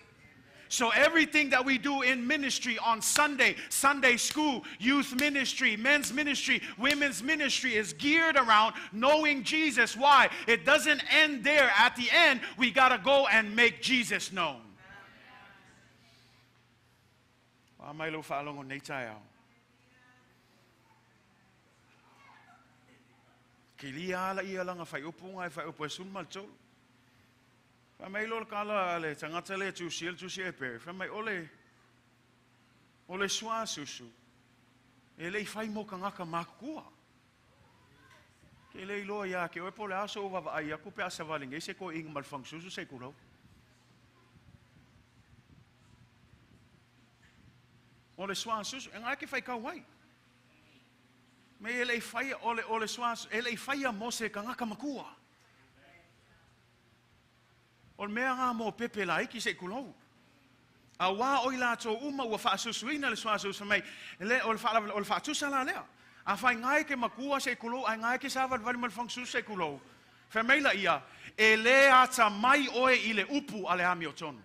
So everything that we do in ministry on Sunday, Sunday school, youth ministry, men's ministry, women's ministry is geared around knowing Jesus. Why? It doesn't end there. At the end, we got to go and make Jesus known. Wha mai lo kala le tangata le tusi le tusi e pere. Wha mai ole ole sua susu. E le whai mo kangaka makua. Ke le iloa ia ke oe po le aso o wawa ai aku pe asa valinge se ko inga malfang susu se kulau. O le suasusu, e ngā ke whai kau ai. Me e lei whaia, o le suasusu, e lei whaia mo se kangaka makua. O le mea ngā mō pepe la iki se kulou. A wā oi lātou uma ua whaasusuina le suasusu mai, le, o le whaatusa la lea. A whai ngai ke makua se kulou, ai ngai ke sa wali ma le whangsusu se kulou. Whameila ia, e le ata mai oe i le upu a le ami o tonu.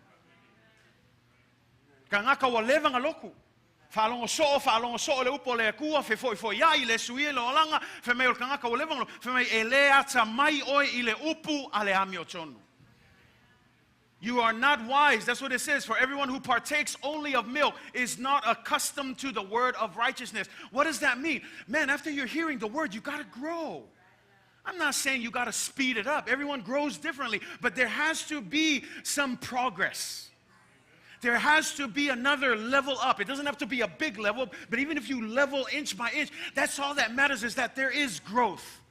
Ka ngaka ua leva ngā loku. Whaalongo so'o le upo le akua, fe foi foi ai, le suie le olanga, fe mei o le kangaka ua leva ngā loku. Fe mei e le ata mai oe i le upu a le ami o tonu. You are not wise. That's what it says. For everyone who partakes only of milk is not accustomed to the word of righteousness. What does that mean? Man, after you're hearing the word, you got to grow. I'm not saying you got to speed it up. Everyone grows differently, but there has to be some progress. There has to be another level up. It doesn't have to be a big level, but even if you level inch by inch, that's all that matters is that there is growth.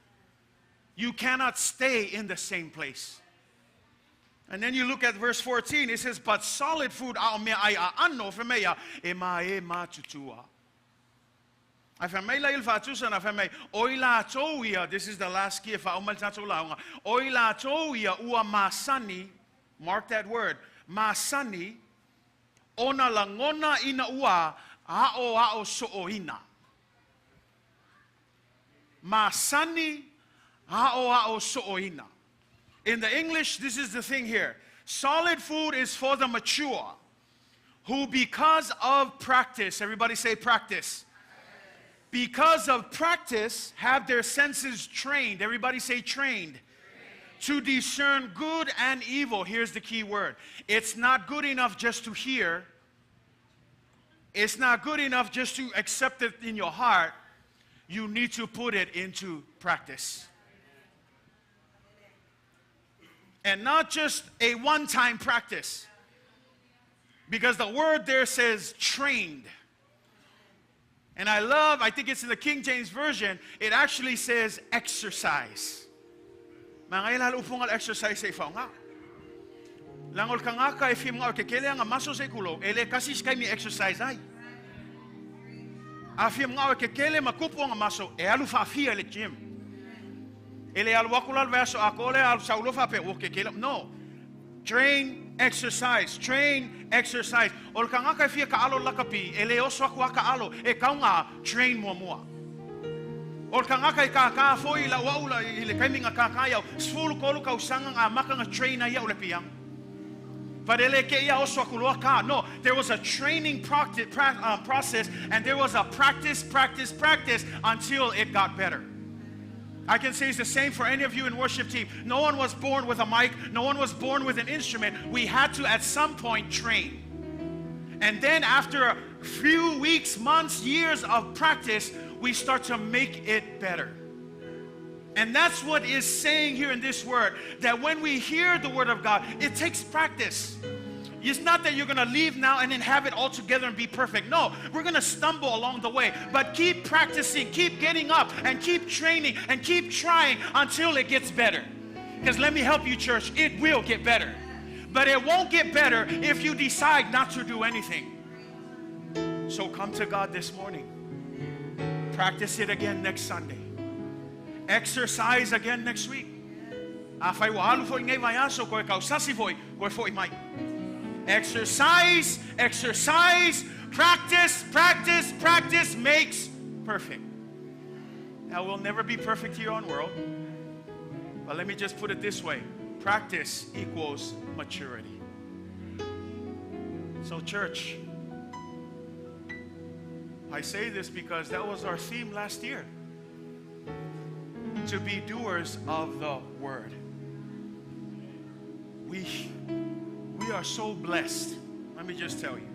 You cannot stay in the same place. And then you look at verse 14, it says, but solid food, ao mea ai a anno whamea, e ma e ma tutua. Ai whamei la il whatusa na whamei, oi la tau ia, this is the last kia wha umal tātou launga, oi la tau ia ua masani, mark that word, masani, ona langona ina ua, ao ao so'o ina. Masani, ao ao so'o ina. In the English, this is the thing here. Solid food is for the mature, who because of practice, everybody say practice. Because of practice, have their senses trained. Everybody say trained. To discern good and evil. Here's the key word. It's not good enough just to hear. It's not good enough just to accept it in your heart. You need to put it into practice. And not just a one-time practice. Because the word there says trained. And I love, I think it's in the King James Version, it actually says exercise. Mga ilal upong al exercise sa ifaw nga. Langol ka nga ka, if nga kekele ang maso sa ikulo, ele kasi kay mi exercise ay. Afim nga kekele makupo ang maso, e alu faafia le gym. Ele alu akulal verso akole alu saulo fape o kekele. No. Train, exercise. Train, exercise. O ka nga ka fia ka alo lakapi, ele oso aku aka alo, e kaunga train mua mua. O ka nga ka ka ka foi la waula i le kaiminga ka ka iau, sfulu kolu ka usanga nga makanga train ai au le piang. No, there was a training process, and there was a practice, practice, practice until it got better. I can say it's the same for any of you in worship team. No one was born with a mic. No one was born with an instrument. We had to, at some point, train. And then after a few weeks, months, years of practice, we start to make it better. And that's what is saying here in this word, that when we hear the word of God, it takes practice. It's not that you're going to leave now and then have it all together and be perfect. No, we're going to stumble along the way. But keep practicing, keep getting up, and keep training, and keep trying until it gets better. Because let me help you, church, it will get better. But it won't get better if you decide not to do anything. So come to God this morning. Practice it again next Sunday. Exercise again next week. Exercise, exercise, practice, practice, practice makes perfect. Now, we'll never be perfect here on world, but let me just put it this way. Practice equals maturity. So, church, I say this because that was our theme last year. To be doers of the word. We are so blessed. Let me just tell you.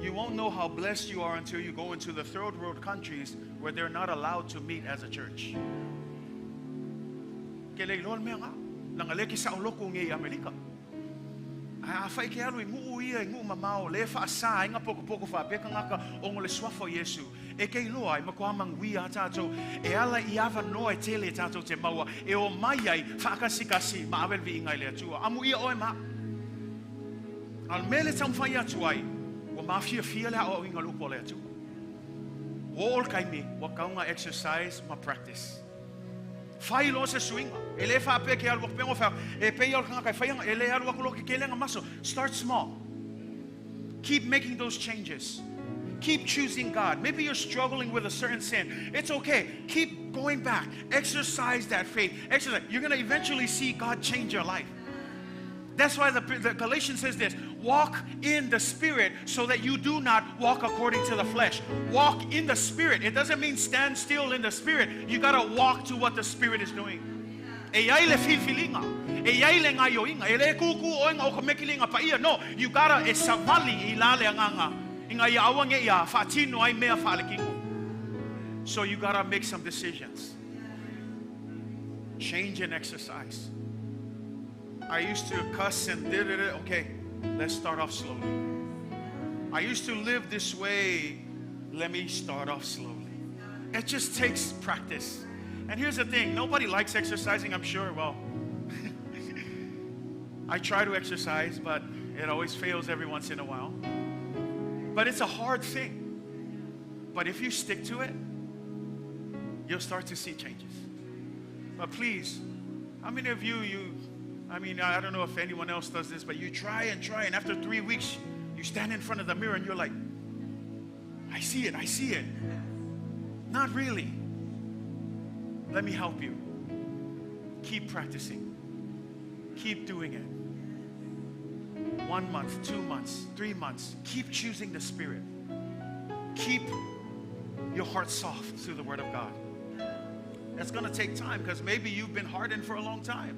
You won't know how blessed you are until you go into the third world countries where they're not allowed to meet as a church. Ua mafiafia le aoaoina o le upu a le Atua. Ua oo le taimi ua tatau ona exercise ma practice. Fai loa se suiga. E le faapea e te alu atu pea ona fai atu, e pei lava o le tagata e fai ana, e le alu atu loa tetele ana maso. Start small. Keep making those changes. Keep choosing God. Maybe you're struggling with a certain sin. It's okay. Keep going back. Exercise that faith. Exercise. You're going to eventually see God change your life. That's why the Galatians says this, walk in the Spirit so that you do not walk according to the flesh. Walk in the Spirit. It doesn't mean stand still in the Spirit. You got to walk to what the Spirit is doing. E i ai le filifiliga, e i ai le gaioiga, e le kūkū ʻoe na o ka mekiliga paia. No, you gotta e savali i la le agaga ina ia aua ne i a faatino ai mea faalekino. So you gotta make some decisions. Change and exercise. I used to cuss and did it. Okay, let's start off slowly. I used to live this way. Let me start off slowly. It just takes practice. And here's the thing. Nobody likes exercising, I'm sure. Well, I try to exercise, but it always fails every once in a while. But it's a hard thing. But if you stick to it, you'll start to see changes. But please, how many of you, I don't know if anyone else does this, but you try and try, and after 3 weeks, you stand in front of the mirror and you're like, I see it, I see it. Not really. Let me help you. Keep practicing. Keep doing it. 1 month, 2 months, 3 months. Keep choosing the Spirit. Keep your heart soft through the Word of God. That's going to take time because maybe you've been hardened for a long time.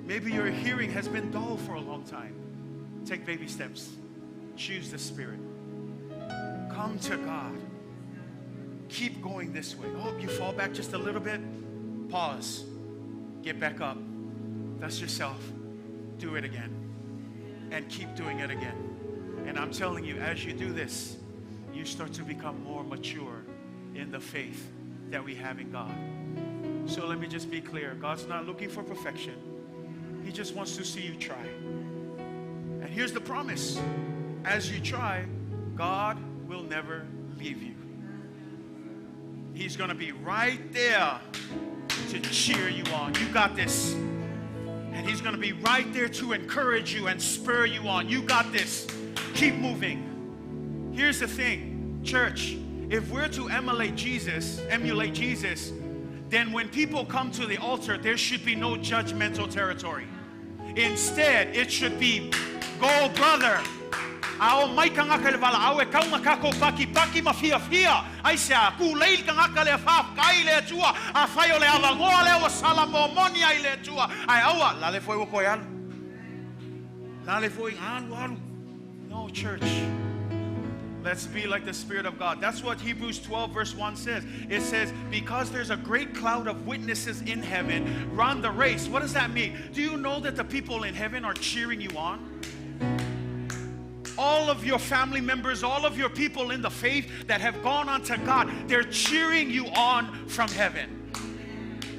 Maybe your hearing has been dull for a long time. Take baby steps. Choose the Spirit. Come to God. Keep going this way. Oh, you fall back just a little bit. Pause. Get back up. Dust yourself. Do it again. And keep doing it again. And I'm telling you, as you do this, you start to become more mature in the faith that we have in God. So let me just be clear. God's not looking for perfection. He just wants to see you try. And here's the promise. As you try, God will never leave you. He's going to be right there to cheer you on. You got this. And he's going to be right there to encourage you and spur you on. You got this. Keep moving. Here's the thing, church. If we're to emulate Jesus, then when people come to the altar, there should be no judgmental territory. Instead, it should be, go brother. Ao mai ka ngaka le wala, au e kaunga kako paki paki ma fia fia. Ai se a ku leil ka ngaka le wha kai le atua. A whai o le awangoa le o sala mōmoni ai le atua. Ai aua, la le foi o koe alu. La le foi alu alu. No, church. Let's be like the Spirit of God. That's what Hebrews 12 verse 1 says. It says, because there's a great cloud of witnesses in heaven, run the race. What does that mean? Do you know that the people in heaven are cheering you on? All of your family members, all of your people in the faith that have gone on to God, they're cheering you on from heaven.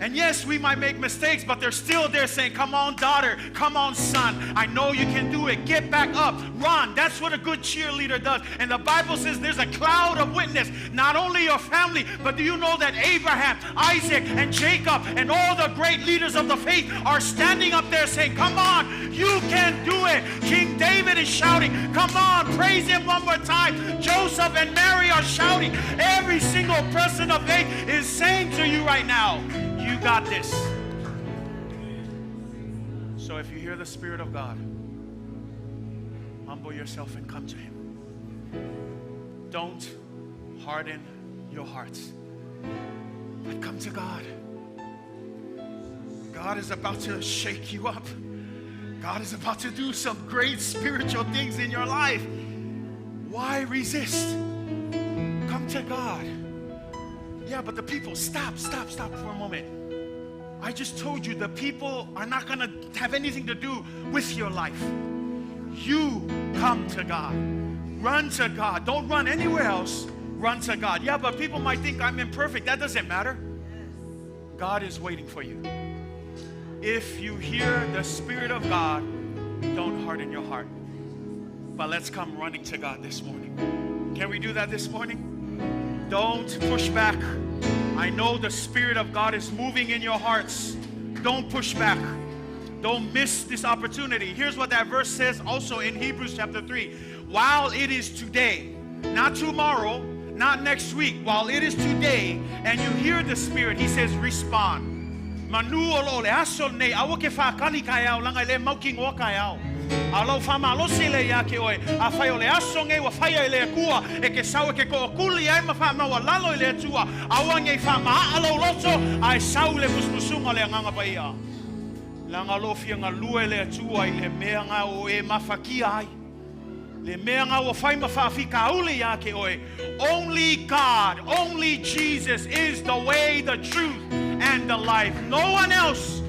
And yes, we might make mistakes, but they're still there saying, come on, daughter, come on, son. I know you can do it. Get back up. Run. That's what a good cheerleader does. And the Bible says there's a cloud of witness. Not only your family, but do you know that Abraham, Isaac, and Jacob, and all the great leaders of the faith are standing up there saying, come on, you can do it. King David is shouting, come on, praise him one more time. Joseph and Mary are shouting. Every single person of faith is saying to you right now, you got this. So if you hear the Spirit of God, humble yourself and come to him. Don't harden your hearts, but come to God. God is about to shake you up. God is about to do some great spiritual things in your life. Why resist? Come to God. Yeah, but the people, stop for a moment. I just told you the people are not going to have anything to do with your life. You come to God. Run to God. Don't run anywhere else. Run to God. Yeah, but people might think I'm imperfect. That doesn't matter. God is waiting for you. If you hear the Spirit of God, don't harden your heart. But let's come running to God this morning. Can we do that this morning? Don't push back. I know the Spirit of God is moving in your hearts. Don't push back. Don't miss this opportunity. Here's what that verse says also in Hebrews chapter 3. While it is today, not tomorrow, not next week, while it is today, and you hear the Spirit, he says, respond. Manu o lo le aso nei, aua ke whakali kai au, langa i le mauki ngoa kai au. A lau whamalosi le ia ke oe, a whai o le aso ngei wa whaia i le akua, e ke sau e ke ko kuli ai ma wha maua lalo i le atua, aua ngei wha maa lau loto, a e sau le musmusunga le anganga pa ia. Langa lo fia ngā lue le atua i le mea ngā o e mawhakia ai. Le mea ngā o whai ma whawhika ule ia ke oe. Only God, only Jesus is the way, the truth, and the life. No one else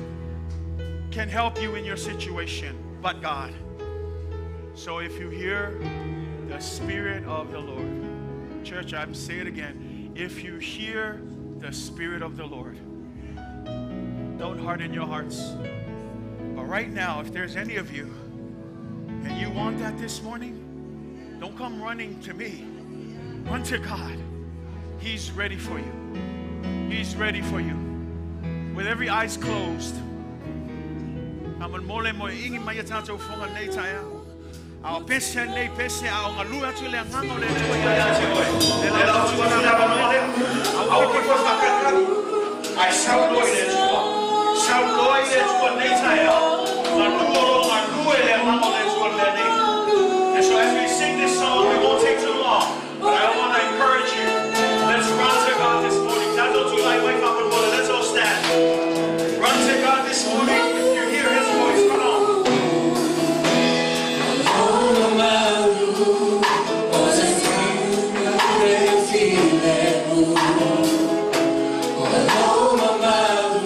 can help you in your situation but God. So if you hear the Spirit of the Lord, church, I'm saying it again. If you hear the Spirit of the Lord, don't harden your hearts. But right now, if there's any of you and you want that this morning, don't come running to me. Run to God. He's ready for you. He's ready for you. With every eyes closed, I'm mole mo ingi mai tātou whonga nei taia. A pese nei pese a o ngā lua atu le anganga o le atua ia ia te oe. Le le atu ana le avanoa lea. A o ke whakakakari. Ai sau loa i le atua. Sau loa i le atua nei taia. Ngā lua lo ngā lua i le anganga o le atua le nei. And so as we sing this song, it won't take too long. But I want to encourage you. Let's run to God this morning. Tātou tū lai mai whakamola. Let's all stand. Run to God this morning. If you hear His voice, come on. Feel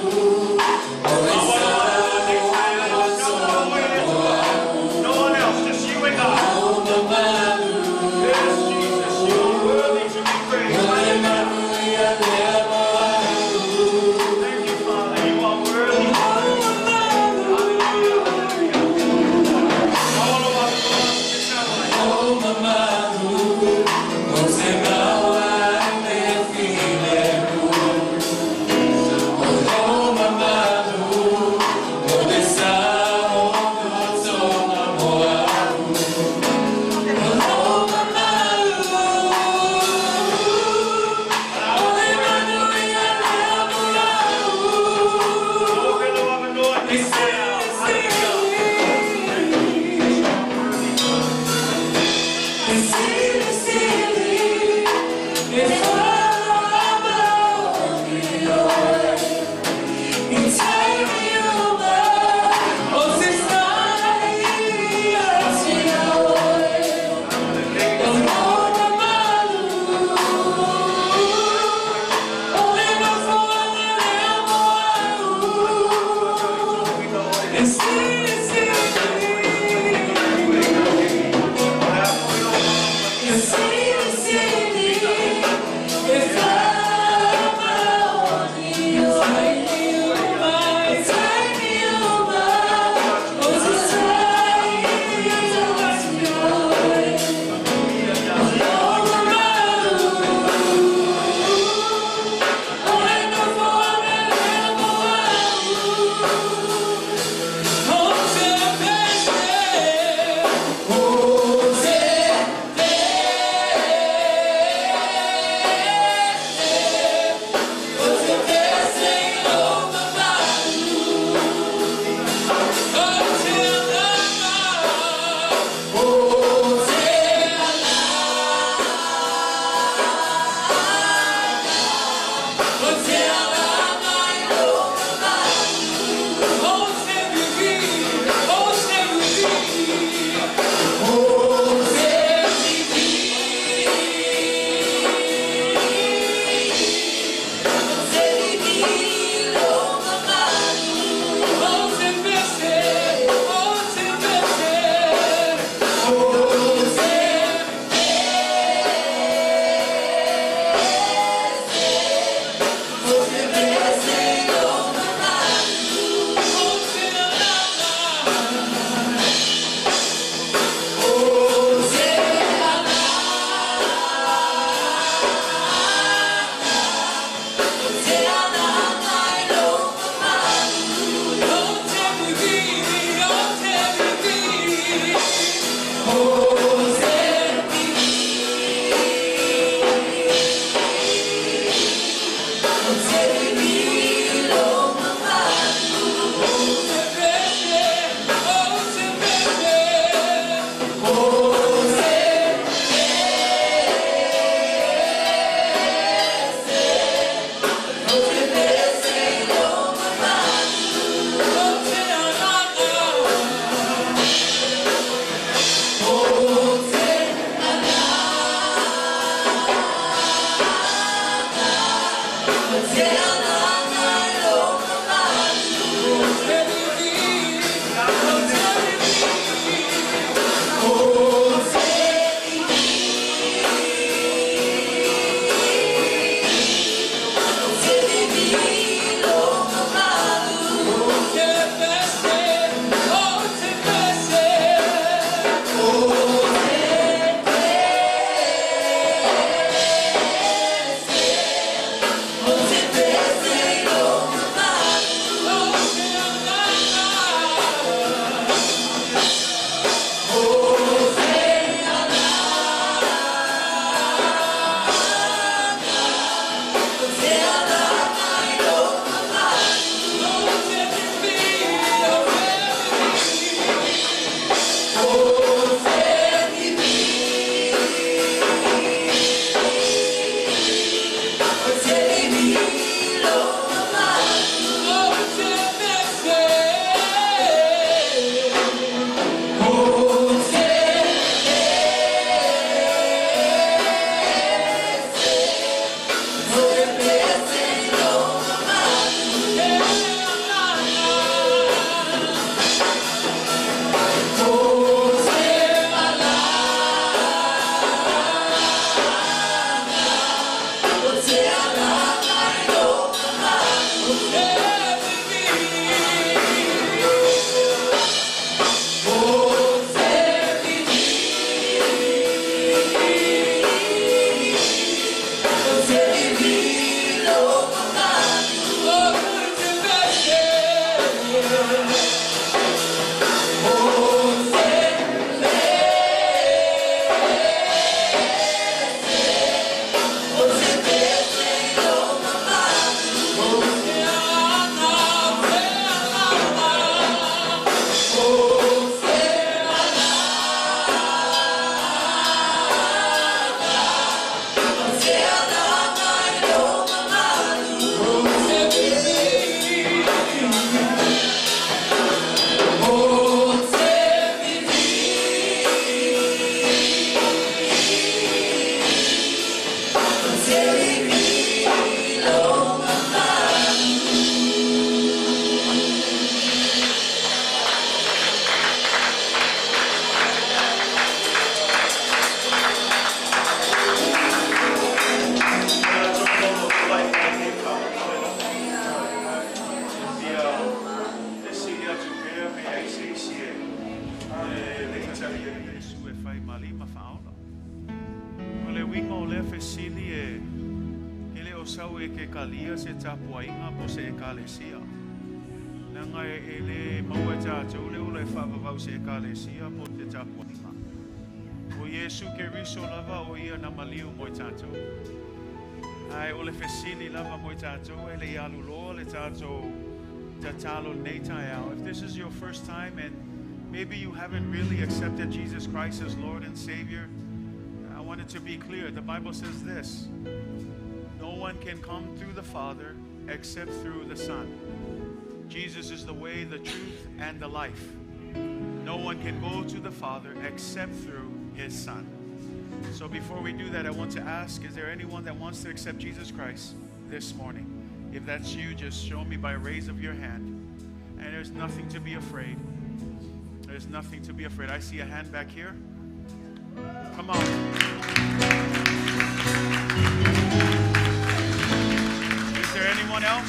If this is your first time and maybe you haven't really accepted Jesus Christ as Lord and Savior, I want it to be clear. The Bible says this: no one can come through the Father except through the Son. Jesus is the way, the truth, and the life. No one can go to the Father except through His Son. So before we do that, I want to ask, is there anyone that wants to accept Jesus Christ this morning? If that's you, just show me by a raise of your hand. And there's nothing to be afraid. There's nothing to be afraid. I see a hand back here. Come on. Is there anyone else?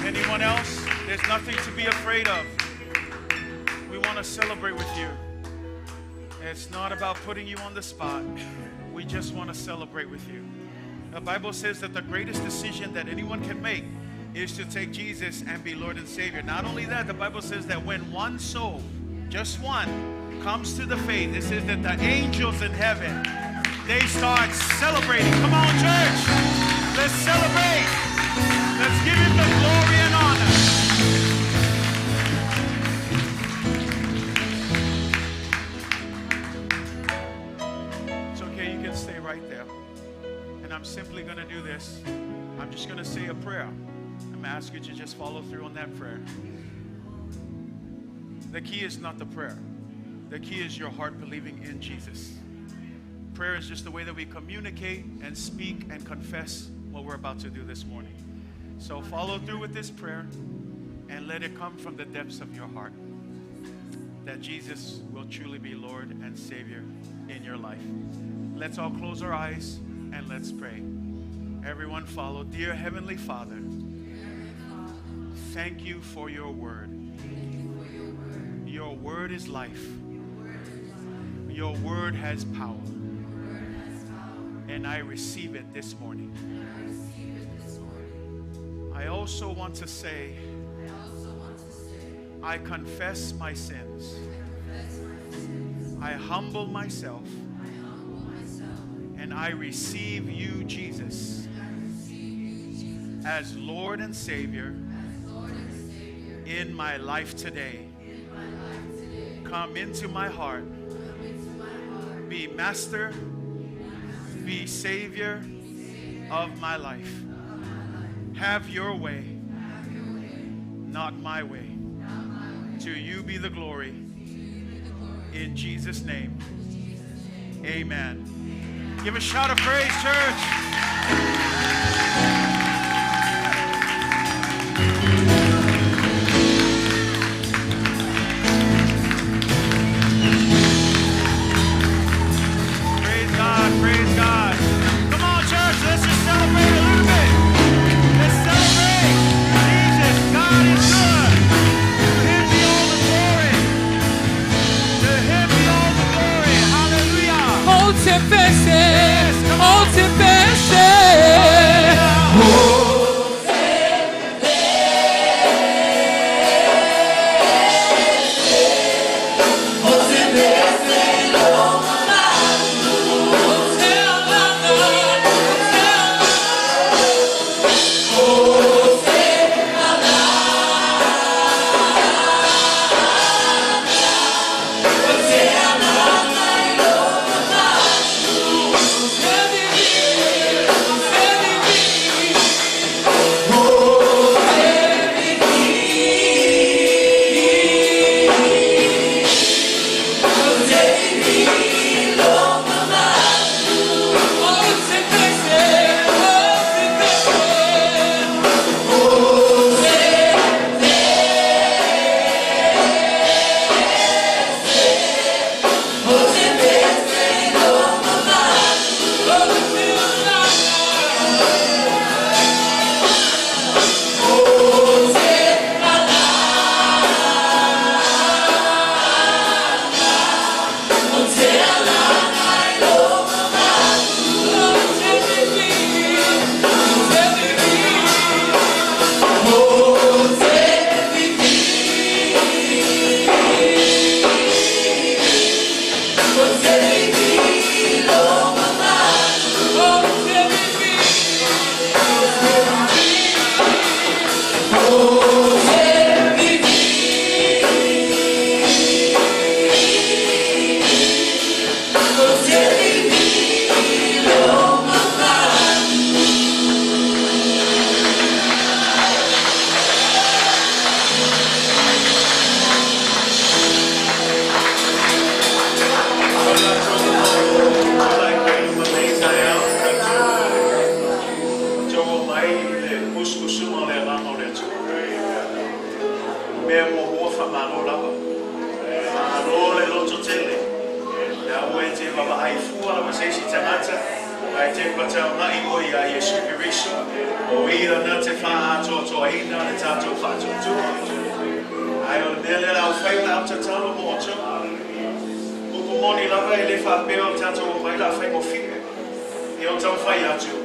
Anyone else? There's nothing to be afraid of. We want to celebrate with you. It's not about putting you on the spot. We just want to celebrate with you. The Bible says that the greatest decision that anyone can make is to take Jesus and be Lord and Savior. Not only that, the Bible says that when one soul, just one, comes to the faith, it says that the angels in heaven, they start celebrating. Come on, church. Let's celebrate. Let's give him the glory and honor. It's okay, you can stay right there. And I'm simply going to do this. I'm just going to say a prayer. I'm going to ask you to just follow through on that prayer. The key is not the prayer. The key is your heart believing in Jesus. Prayer is just the way that we communicate and speak and confess what we're about to do this morning. So follow through with this prayer and let it come from the depths of your heart that Jesus will truly be Lord and Savior in your life. Let's all close our eyes and let's pray. Everyone follow. Dear Heavenly Father, thank you for your word. Your word is life. Your word has power. And I receive it this morning. I also want to say, I confess my sins. I humble myself. And I receive you, Jesus, as Lord and Savior in my life today. Come into my heart. Be master, be Savior of my life. Have your way, not my way. To you be the glory. In Jesus' name, amen. Give a shout of praise, church. Praise God, praise God. Come on, church, let's just celebrate a little bit. Let's celebrate. Jesus, God is good. To him be all the glory. To him be all the glory. Hallelujah. O te pese, o te pese.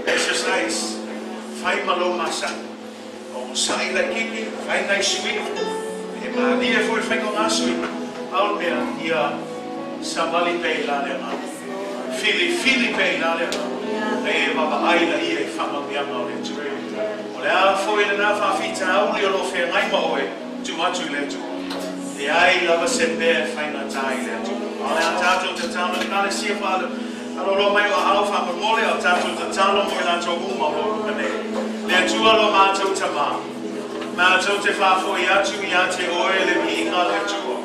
Exercise, fai malo masa. O sai la kiki, fai nai sui. E maania foi fai ko ngā sui. Aul mea ia samali pei la le ngā. Fili fili pei la le ngā. E mama ai la ia i whanga mea ngā o le tu. O le a foi le nā whawhita auli o lo whea ngai ma oe, tu atu i le tu. Le ai lava se pea whai ngā tā i le tu. O le a tātou te tāno te kāle sia whālu. Alo mai o au whamamole o tātou te tāno mo i lātou uma o luma nei. Le atua lo mātou tamā. Mātou te whāfo i atu i a te oe le mihinga le atua.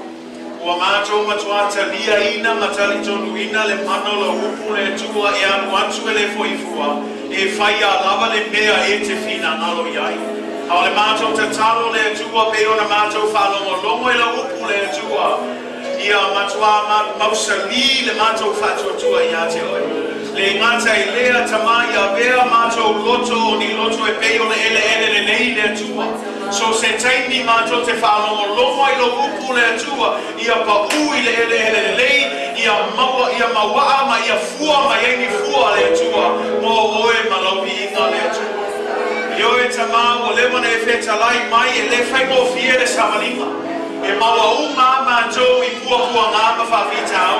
Ua mātou matua talia ina matali tonu ina le mano la upu le atua e alu atu e le foifua. E whaia lava le mea e te whina ngalo iai. A o le mātou tatalo le Atua pe ona mātou whaalongolongo e la upu le Atua. Ia matua mausali le mātou whaatuatua ia te oe. Le ngata i lea tama ia vea mātou loto o ni loto e pei o le ele ele le nei le Atua. So se taimi mātou te whaalongolongo i lo upu le Atua. Ia pa ui le ele ele le lei. Ia maua, ia mawaa ma ia fua ma ia ni fua le Atua. Mo oe malaupi inga le Atua. Io e tamā o lewa na e whetalai mai e le whai mō fie le savalinga. E maua uma mātou i pua pua ngā ma whawhita au.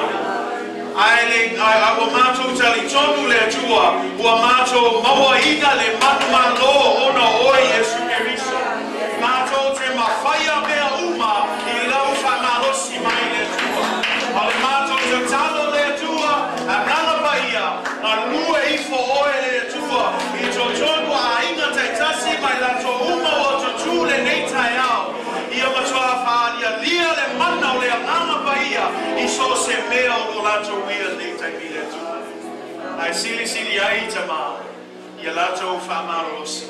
Ai le ai ua mātou tali tonu le Atua, ua mātou maua ina le manu malo ona oe Yesu Keriso. Mātou te mawhaia mea uma i lau whamalosi mai le Atua. O le mātou te talo le Atua, a nganga paia, a lue ifo oe le Atua, i tō tonu a inga taitasi mai la tō uma o tō tū le nei tai ao. Ia matua whaalia lia le mana o le anganga paia i so se mea o lo lātou ia nei taimi le Atua. Ai sili sili ai tama, ia lātou whaamarolosi.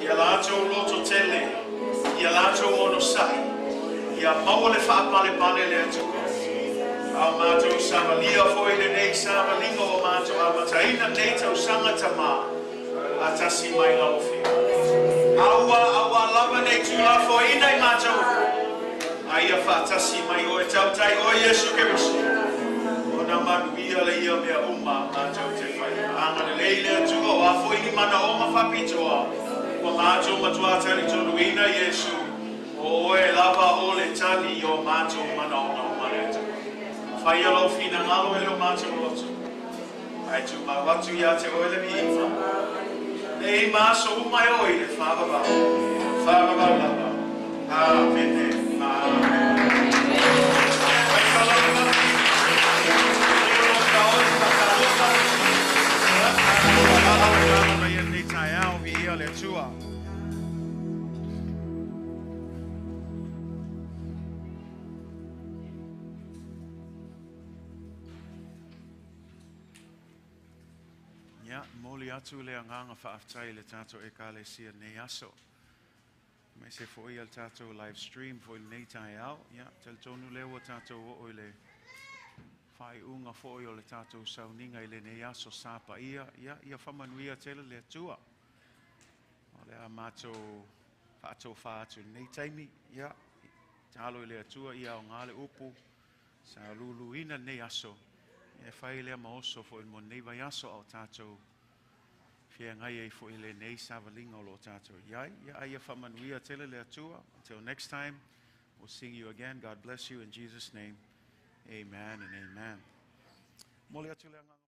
Ia lātou loto tele, ia lātou ono sai, ia maua le whaapale pale le Atua. Au mātou savalia foi le nei savalinga o mātou a mataina nei tausanga tama, a tasi mai lau whia. Aua, aua lava nei tūlafo ina i mātou. A ia whaatasi mai oe tautai oe Yesu Keriso. O nā manu ia le ia mea uma mātou te whai. Anga le leile Atua o a foi ni mana o mawhapitoa. Ua mātou matua tali tonu ina Yesu. O oe lava o le tali i o mātou mana o ngā umare Atua. Whai alo whina ngalo e leo mātou loto. Ai tū mawatu ia te oe le mi inga. Nei maso umai oi le whaavavau. Whaavavau lava. Amene. Amen. Ia, moli atu le anganga whaaftai le tātou e kalesia nei aso. Me se fo i al tātou live stream fo i nei tai au. Ia, tel tonu lewa tātou o le whai unga fo i o le tātou sauninga i le nei aso sapa ia. Ia, ia whamanuia tele le atua. O le a mātou whaatou whaatu nei taimi. Ia, tālo i le atua ia o ngā le upu. Sa luluina nei aso. E whai lea maoso fo i mo nei vai aso au tātou whia ngai e fo i le nei savalinga o lo tātou. Ia, ia, ia whamanuia tele le atua. Until next time, we'll see you again. God bless you in Jesus' name. Amen and amen. Mole atu le anganga.